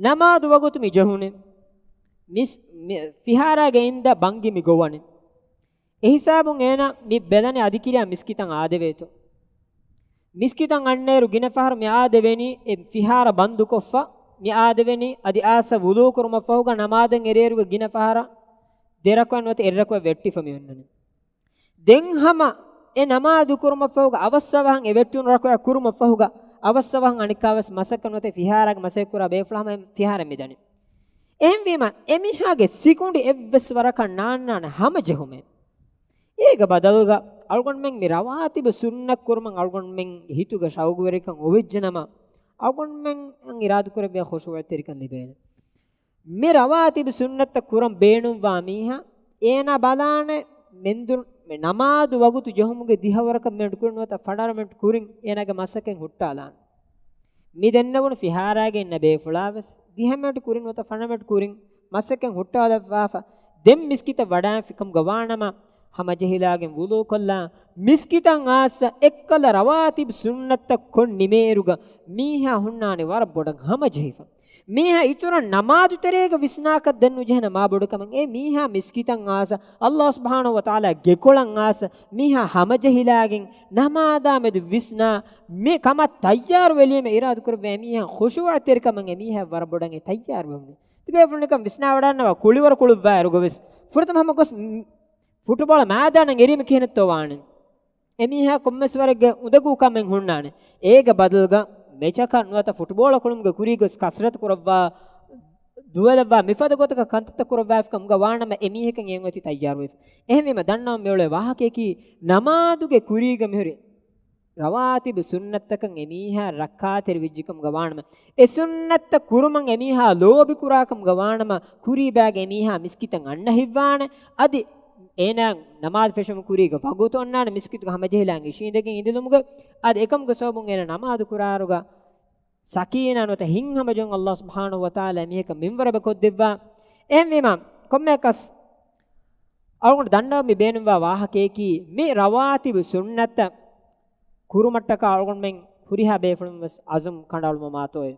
ނަމާދު ވަގުތު މި ޖެހުނެ، މިސް-، މި ފިހާރާގަ އިންދާ ބަންގި މި ގޮވަނެ. އެހިސާބުން އޭނަ މި ބެލަނީ އަދި ކިރިޔާ މިސްކިތަށް އާދެވޭތޯ. މިސްކިތަށް އަންނައިރު ގިނަ ފަހަރު މި އާދެވެނީ އެ ފިހާރަ ބަންދުކޮށްފަ، މި އާދެވެނީ އަދި އާސަ ވުޟޫ ކުރުމަށްފަހުގަ ނަމާދަށް އެރޭރުގަ ގިނަ ފަހަރަށް ދެ ރަކުޢަތް ނުވަތަ އެއް ރަކުޢަތް ވެއްޓިފަ މި އޮންނަނީ. ދެން ހަމަ އެ ނަމާދު ކުރުމަށްފަހުގަ އަވަސްއަވަހަށް އެ ވެއްޓުނު ރަކުޢަތް ކުރުމަށްފަހުގަ އަވަސްއަވަހަށް އަނެއްކާވެސް މަސައްކަތް ނުވަތަ ފިހާރާގެ މަސައްކަތް ކުރާ ބޭފުޅާ ހަމަ ފިހާރަ މިދަނީ. އެހެންވީމަ، އެމީހާގެ ސިކުނޑި އެއްވެސް ވަރަކަށް ނާންނާނެ ހަމަޖެހުމެއް. އޭގެ ބަދަލުގަ އަޅުގަނޑުމެން މި ރަވާތިބު ސުންނަތް ކުރުމަށް އަޅުގަނޑުމެންގެ ހިތުގަ ޝައުގުވެރިކަން އޮވެއްޖެނަމަ، އަޅުގަނޑުމެން އިރާދަކުރެއްވިޔާ ޚުޝޫޢަތްތެރިކަން ލިބޭނެ. މި ރަވާތިބު ސުންނަތްތައް ކުރަން ބޭނުންވާ މީހާ، އޭނާ ބަލާނެ މެންދުރު-، މި ނަމާދު ވަގުތު ޖެހުމުގެ ދިހަ ވަރަކަށް މިނެޓް ކުރިން ނުވަތަ ފަނަރަ މިނެޓް ކުރިން އޭނާގެ މަސައްކަތް ހުއްޓާލާނެ. މި ދެންނެވުނު ފިހާރާގެ އިންނަ ބޭފުޅާވެސް ދިހަ މިނެޓް ކުރިން ނުވަތަ ފަނަރަ މިނެޓް ކުރިން މަސައްކަތް ހުއްޓާލައްވާފަ، ދެން މިސްކިތަށް ވަޑާން ފިކަމުގަ ވާނަމަ، ހަމަޖެހިލާގެން ވުޟޫކޮށްލާ، މިސްކިތަށް އާސް އެއްކަލަ ރަވާތިބު ސުންނަތްތައް ކޮށް ނިމޭއިރުގަ މީހާ ހުންނާނެ ވަރަށް ބޮޑަށް ހަމަޖެހިފަ. މީހާ އިތުރަށް ނަމާދު ތެރޭގަ ވިސްނާކަށް ދެން ނުޖެހެނެ މާ ބޮޑު ކަމެއް. އެ މީހާ މިސްކިތަށް އާސް، އައްލާހު ސުބްޙާނަހު ވަތަޢާލާ ގެކޮޅަށް އާސް، މީހާ ހަމަޖެހިލާގެން ނަމާދާ މެދު ވިސްނާ، މި ކަމަށް ތައްޔާރު ވެލީމަ އިރާދަ ކުރެއްވި އެ މީހާ ޚުޝޫޢަތެރިކަމަށް އެ މީހާ ވަރަށް ބޮޑަށް އެ ތައްޔާރު ވެވުނީ. ތިބޭފުޅުން ނިކަން ވިސްނާވަޑާންނަވާ ކުޅިވަރު ކުޅުއްވާއިރުގަވެސް ފުރަތަމަ ހަމަ ގޮސް ފުޓުބޯޅަ މައިދާނަށް އެރީމަ ކިހިނެއްތޯ ވާނެ؟ އެމީހާ ކޮންމެސް ވަރެއްގެ އުނދަގޫ ކަމެއް ހުންނާނެ. އޭގެ ބަދަލުގަ މެޗަކަށް ނުވަތަ ފުޓުބޯޅަ ކުޅުމުގެ ކުރީގަ ގޮސް ކަސްރަތު ކުރައްވާ، ދުވެލައްވާ، މިފަދަ ގޮތަކަށް ކަންތައްތައް ކުރައްވާފިކަމުގަ ވާނަމަ އެމީހަކަށް އެއޮތީ ތައްޔާރުވެފަ. އެހެންވީމަ ދަންނަވަން މިއުޅޭ ވާހަކަޔަކީ ނަމާދުގެ ކުރީގަ މިހުރި ރަވާތިބު ސުންނަތްތަކަށް އެމީހާ ރައްކާތެރި ވެއްޖެކަމުގަ ވާނަމަ، އެ ސުންނަތްތައް ކުރުމަށް އެމީހާ ލޯބި ކުރާކަމުގަ ވާނަމަ، ކުރީބާގެ އެމީހާ މިސްކިތަށް އަންނަ ހިތްވާނެ. އަދި އޭނާ ނަމާދު ފެށުމުގެ ކުރީގަ ވަގުތު އޮންނާނެ މިސްކިތުގަ ހަމަޖެހިލާން އިށީނދެގެން އިނދެލުމުގަ. އަދި އެކަމުގެ ސަބަބުން އޭނާ ނަމާދު ކުރާއިރުގަ ސަކީނާ ނުވަތަ ހިތްހަމަޖެހުން އައްލާހު ސުބްޙާނަހު ވަތަޢާލާ އެމީހަކަށް މިންވަރު ބަކޮށްދެއްވާ. އެހެންވީމަ ކޮންމެއަކަސް އަޅުގަނޑު ދަންނަވަން މި ބޭނުންވާ ވާހަކަޔަކީ މި ރަވާތިބު ސުންނަތަށް ކުރުމަށްޓަކާ އަޅުގަނޑުމެން ހުރިހާ ބޭފުޅުން ވެސް އަޒުމް ކަނޑައަޅުމަށް މާތޯއެވެ.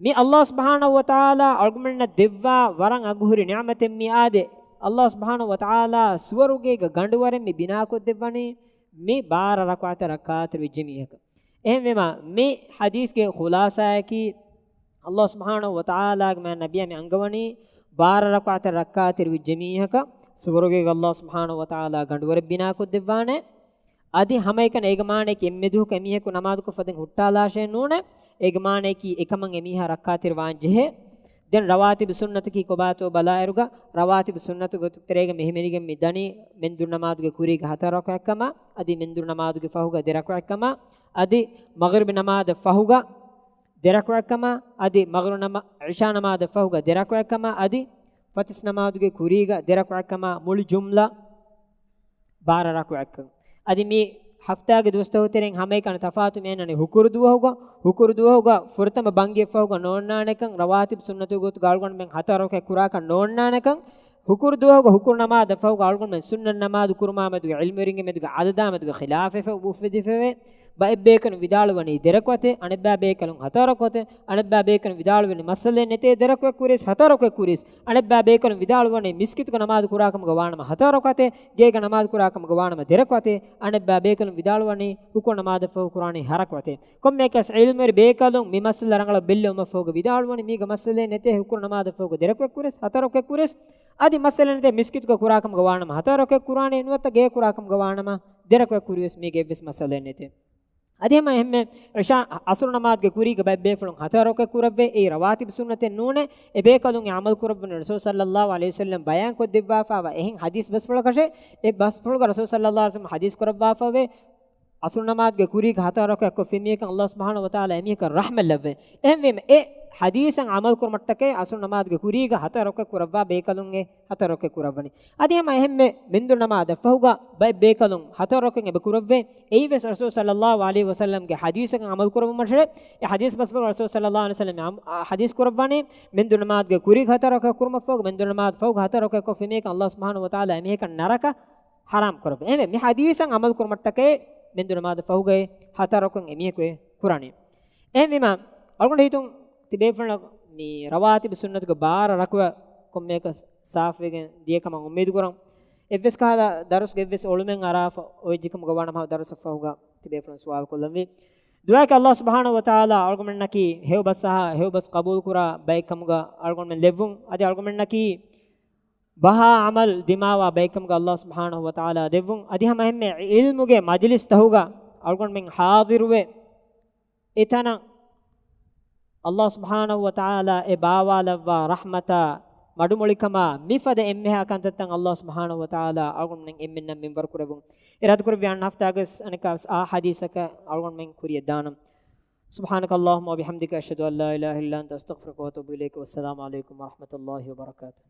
މި އައްލާހު ސުބްޙާނަހު ވަތަޢާލާ އަޅުގަނޑުމެންނަށް ދެއްވާ ވަރަށް އަގުހުރި ނިޢުމަތެއް މިއާދެ، އައްލާހު ސުބްޙާނަހު ވަތަޢާލާ ސުވަރުގޭގަ ގަނޑުވަރެއް މި ބިނާކޮށްދެއްވަނީ މި ބާރަ ރަކުޢަތަށް ރައްކާތެރި ވެއްޖެ މީހަކަށް. އެހެންވީމަ މި ޙަދީޘްގެ ޚުލާޞާއަކީ، އައްލާހު ސުބްޙާނަހު ވަތަޢާލާގެ މާތް ނަބިއްޔާ މި އަންގަވަނީ ބާރަ ރަކުޢަތަށް ރައްކާތެރި ވެއްޖެ މީހަކަށް ސުވަރުގޭގަ އައްލާހު ސުބްޙާނަހު ވަތަޢާލާ ގަނޑުވަރެއް ބިނާކޮށްދެއްވާނެ. އަދި ހަމައެކަނި އޭގެ މާނަޔަކީ އެންމެ ދުވަހަކު އެމީހަކު ނަމާދުކޮށް ފަދައިން ހުއްޓާލާށޭ ނޫނޭ. އޭގެ މާނަޔަކީ އެކަމަށް އެމީހާ ރައްކާތެރިވާން ޖެހޭ. ދެން ރަވާތިބު ސުންނަތަކީ ކޮބާތޯ ބަލާއިރުގަ، ރަވާތިބު ސުންނަތުގެ ގޮތުގެ ތެރޭގަ މި ހިމެނިގެން މި ދަނީ މެންދުރު ނަމާދުގެ ކުރީގަ ހަތަރު ރަކުޢަތްކަމަށް، އަދި މެންދުރު ނަމާދުގެ ފަހުގަ ދެ ރަކުޢަތްކަމަށް، އަދި މަޣްރިބު ނަމާދަށް ފަހުގަ ދެ ރަކުޢަތްކަމަށް، އަދި މަޣްރިބު ނަމާ-، ޢިޝާ ނަމާދަށް ފަހުގަ ދެ ރަކުޢަތްކަމަށް، އަދި ފަތިސް ނަމާދުގެ ކުރީގަ ދެ ރަކުޢަތްކަމަށް، މުޅި ޖުމްލަ ބާރަ ރަކުޢަތްކަން. އަދި މި ހަފްތާގެ ދުވަސްތަކުގެ ތެރެއިން ހަމައެކަނި ތަފާތު މިއަންނަނީ ހުކުރު ދުވަހުގަ، ހުކުރު ދުވަހުގަ ފުރަތަމަ ބަންގިއަށްފަހުގަ ނޯންނާނެކަން، ރަވާތިބު ސުންނަތުގެ ގޮތުގަ އަޅުގަނޑުމެން ހަތަރު ރަކުޢަތް ކުރާކަށް ނޯންނާނެކަން، ހުކުރު ދުވަހުގަ ހުކުރު ނަމާދަށް ފަހުގަ އަޅުގަނޑުމެން ސުންނަތް ނަމާދު ކުރުމާ މެދުގެ ޢިލްމުވެރިންގެ މެދުގެ އަދަދާ މެދުގެ ޚިލާފެއް އުފެދިފައެވެ. ބައެއް ބޭކަލުން ވިދާޅުވަނީ ދެ ރަކުޢަތޭ، އަނެއްބައި ބޭކަލުން ހަތަރު ރަކުޢަތޭ، އަނެއްބައި ބޭކަލުން ވިދާޅުވަނީ މައްސަލައެއް ނެތޭ، ދެ ރަކުޢަތް ކުރިޔަސް، ހަތަރު ރަކުޢަތް ކުރިޔަސް. އަނެއްބައި ބޭކަލުން ވިދާޅުވަނީ މިސްކިތުގަ ނަމާދު ކުރާކަމުގަ ވާނަމަ ހަތަރު ރަކުޢަތޭ، ގޭގަ ނަމާދު ކުރާކަމުގަ ވާނަމަ ދެ ރަކުޢަތޭ، އަނެއްބައި ބޭކަލުން ވިދާޅުވަނީ ރުކުޢު ނަމާދަށްފަހު ކުރާނީ ހަ ރަކުޢަތޭ. ކޮންމެއަކަސް ޢިލްމުވެރި ބޭކަލުން މި މައްސަލަ ރަނގަޅަށް ބެއްލެވުމަށްފަހުގަ ވިދާޅުވަނީ މީގަ މައްސަލައެއް ނެތޭ، ހުކުރު ނަމާދަށްފަހުގަ ދެ ރަކުޢަތް ކުރިޔަސް، ހަތަރު ރަކުޢަތް ކުރިޔަސް. އަދި މައްސަލައެއް ނެތޭ، މިސްކިތުގަ ކުރާކަމުގަ ވާނަމަ ހަތަރު ރަކުޢަތް ކުރާނީ ނުވަތަ ގޭ ކުރާކަމުގަ ވާނަމަ ދެ ރަކުޢަތް ކުރިޔަސް، މީގަ އެއްވެސް މައްސަލައެއް ނެތޭ. އަދި ހަމަ އެހެންމެ ޢިޝާ، ޢަޞްރު ނަމާދުގެ ކުރީގަ ބައެއް ބޭފުޅުން ހަތަރު ރަކުޢަތް ކުރައްވޭ، އެއީ ރަވާތިބު ސުންނަތެއް ނޫނޭ. އެ ބޭކަލުން އެ ޢަމަލު ކުރައްވަނީ ރަސޫލު ޞައްލައްލާހު ޢަލައިހި ވަސައްލަމް ބަޔާން ކޮށްދެއްވާފައިވާ އެހެން ޙަދީޘް ބަސްފުޅަކަށޭ. އެ ބަސްފުޅުގަ ރަސޫލު ޞައްލައްލާހު ޢަލައިހި ވަސައްލަމް ޙަދީޘް ކުރައްވާފައިވޭ، ޢަޞްރު ނަމާދުގެ ކުރީގަ ހަތަރު ރަކުޢަތް ކޮށްފި މީހަކަށް ﷲ ސުބްޙާނަހޫ ވަތަޢާލާ އެމީހަކަށް ރަޙްމަތް ލައްވޭ. އެހެންވީމަ، އެ ޙަދީޘަށް ޢަމަލު ކުރުމަށްޓަކައި ޢަޞްރު ނަމާދުގެ ކުރީގަ ހަތަރު ރަކުޢަތް ކުރައްވާ ބޭކަލުން އެ ހަތަރު ރަކުޢަތް ކުރައްވަނީ. އަދި ހަމަ އެހެންމެ މެންދުރު ނަމާދަށް ފަހުގަ ބައެއް ބޭކަލުން ހަތަރު ރަކުޢަތް އެބަ ކުރައްވޭ. އެއީވެސް ރަސޫލު ޞައްލައްލާހު ޢަލައިހި ވަސައްލަމްގެ ޙަދީޘަކަށް ޢަމަލު ކުރައްވުމަށޭ. އެ ޙަދީޘް ބަސްފުޅު ރަސޫލު ޞައްލައްލާހު ޢަލައިހި ވަސައްލަމް ޢަމ-، އާ، ޙަދީޘް ކުރައްވަނީ މެންދުރު ނަމާދުގެ ކުރީގަ ހަތަރު ރަކުޢަތް ކުރުމަށްފަހުގަ، މެންދުރު ނަމާދު ފަހުގަ ހަތަރު ރަކުޢަތް ކޮށްފި މީހަކަށް ﷲ ސުބްޙާނަހޫ ވަތަޢާލާ އެމީހަކަށް ނަރަކަ ޙަރާމް ކުރައްވަ. އެހެންވެ، މި ޙަދީޘަށް ޢަމަލު ކުރުމަށްޓަކައި މެންދުރު ނަމާދަށް ފަހުގައި ހަތަރު ރަކުޢަތް އެމީހަކު ކުރާނީ. އެހެންވީމަ، އަޅުގަނޑު ހިތުން ތިބޭފުޅުންނަށް މި ރަވާތިބު ސުންނަތުގެ ބާރަ ރަކުޢަތް ކޮންމެއަކަސް ސާފުވެގެން ދިޔަ ކަމަށް އުއްމީދު ކުރަން. އެއްވެސް ކަހަލަ ދަރުސްގެ އެއްވެސް އޮޅުމެއް އަރާފަ އޮވެއްޖެ ކަމުގަ ވާނަމަ ދަރުސަށް ފަހުގަ ތިބޭފުޅުން ސުވާލު ކޮށްލަންވީ. ދުޢާއަކީ ﷲ ސުބްޙާނަހޫ ވަތަޢާލާ އަޅުގަނޑުމެންނަކީ ހެޔޮ ބަސް އަހާ ހެޔޮ ބަސް ޤަބޫލު ކުރާ ބައެއް ކަމުގަ އަޅުގަނޑުމެން ލެއްވުން. އަދި އަޅުގަނޑުމެންނަކީ ބަހާ ޢަމަލު ދިމާވާ ބައެއް ކަމުގަ ﷲ ސުބްޙާނަހޫ ވަތަޢާލާ ލެއްވުން. އަދި ހަމަ އެހެންމެ ޢިލްމުގެ މަޖިލިސްތަހުގަ އަޅުގަނޑުމެން ޙާޟިރުވެ، އެތަނަށް ﷲ ސުބްޙާނަހޫ ވަތަޢާލާ އެ ބާވާލައްވާ ރަޙްމަތާ، މަޑުމޮޅިކަމާ، މިފަދަ އެންމެހާ ކަންތައްތައް ﷲ ސުބްޙާނަހޫ ވަތަޢާލާ އަޅުގަނޑުމެން އެންމެންނަށް މިންވަރު ކުރެއްވުން. އިރާދަކުރެއްވި އަންނަ ހަފްތާގަސް އަނެއްކާވެސް އާ ޙަދީޘަކަށް އަޅުގަނޑުމެން ކުރިޔަށް ދާނަން. سبحانك اللهم وبحمدك، أشهد أن لا إله إلا أنت، أستغفرك وأتوب إليك. والسلام عليكم ورحمة الله وبركاته.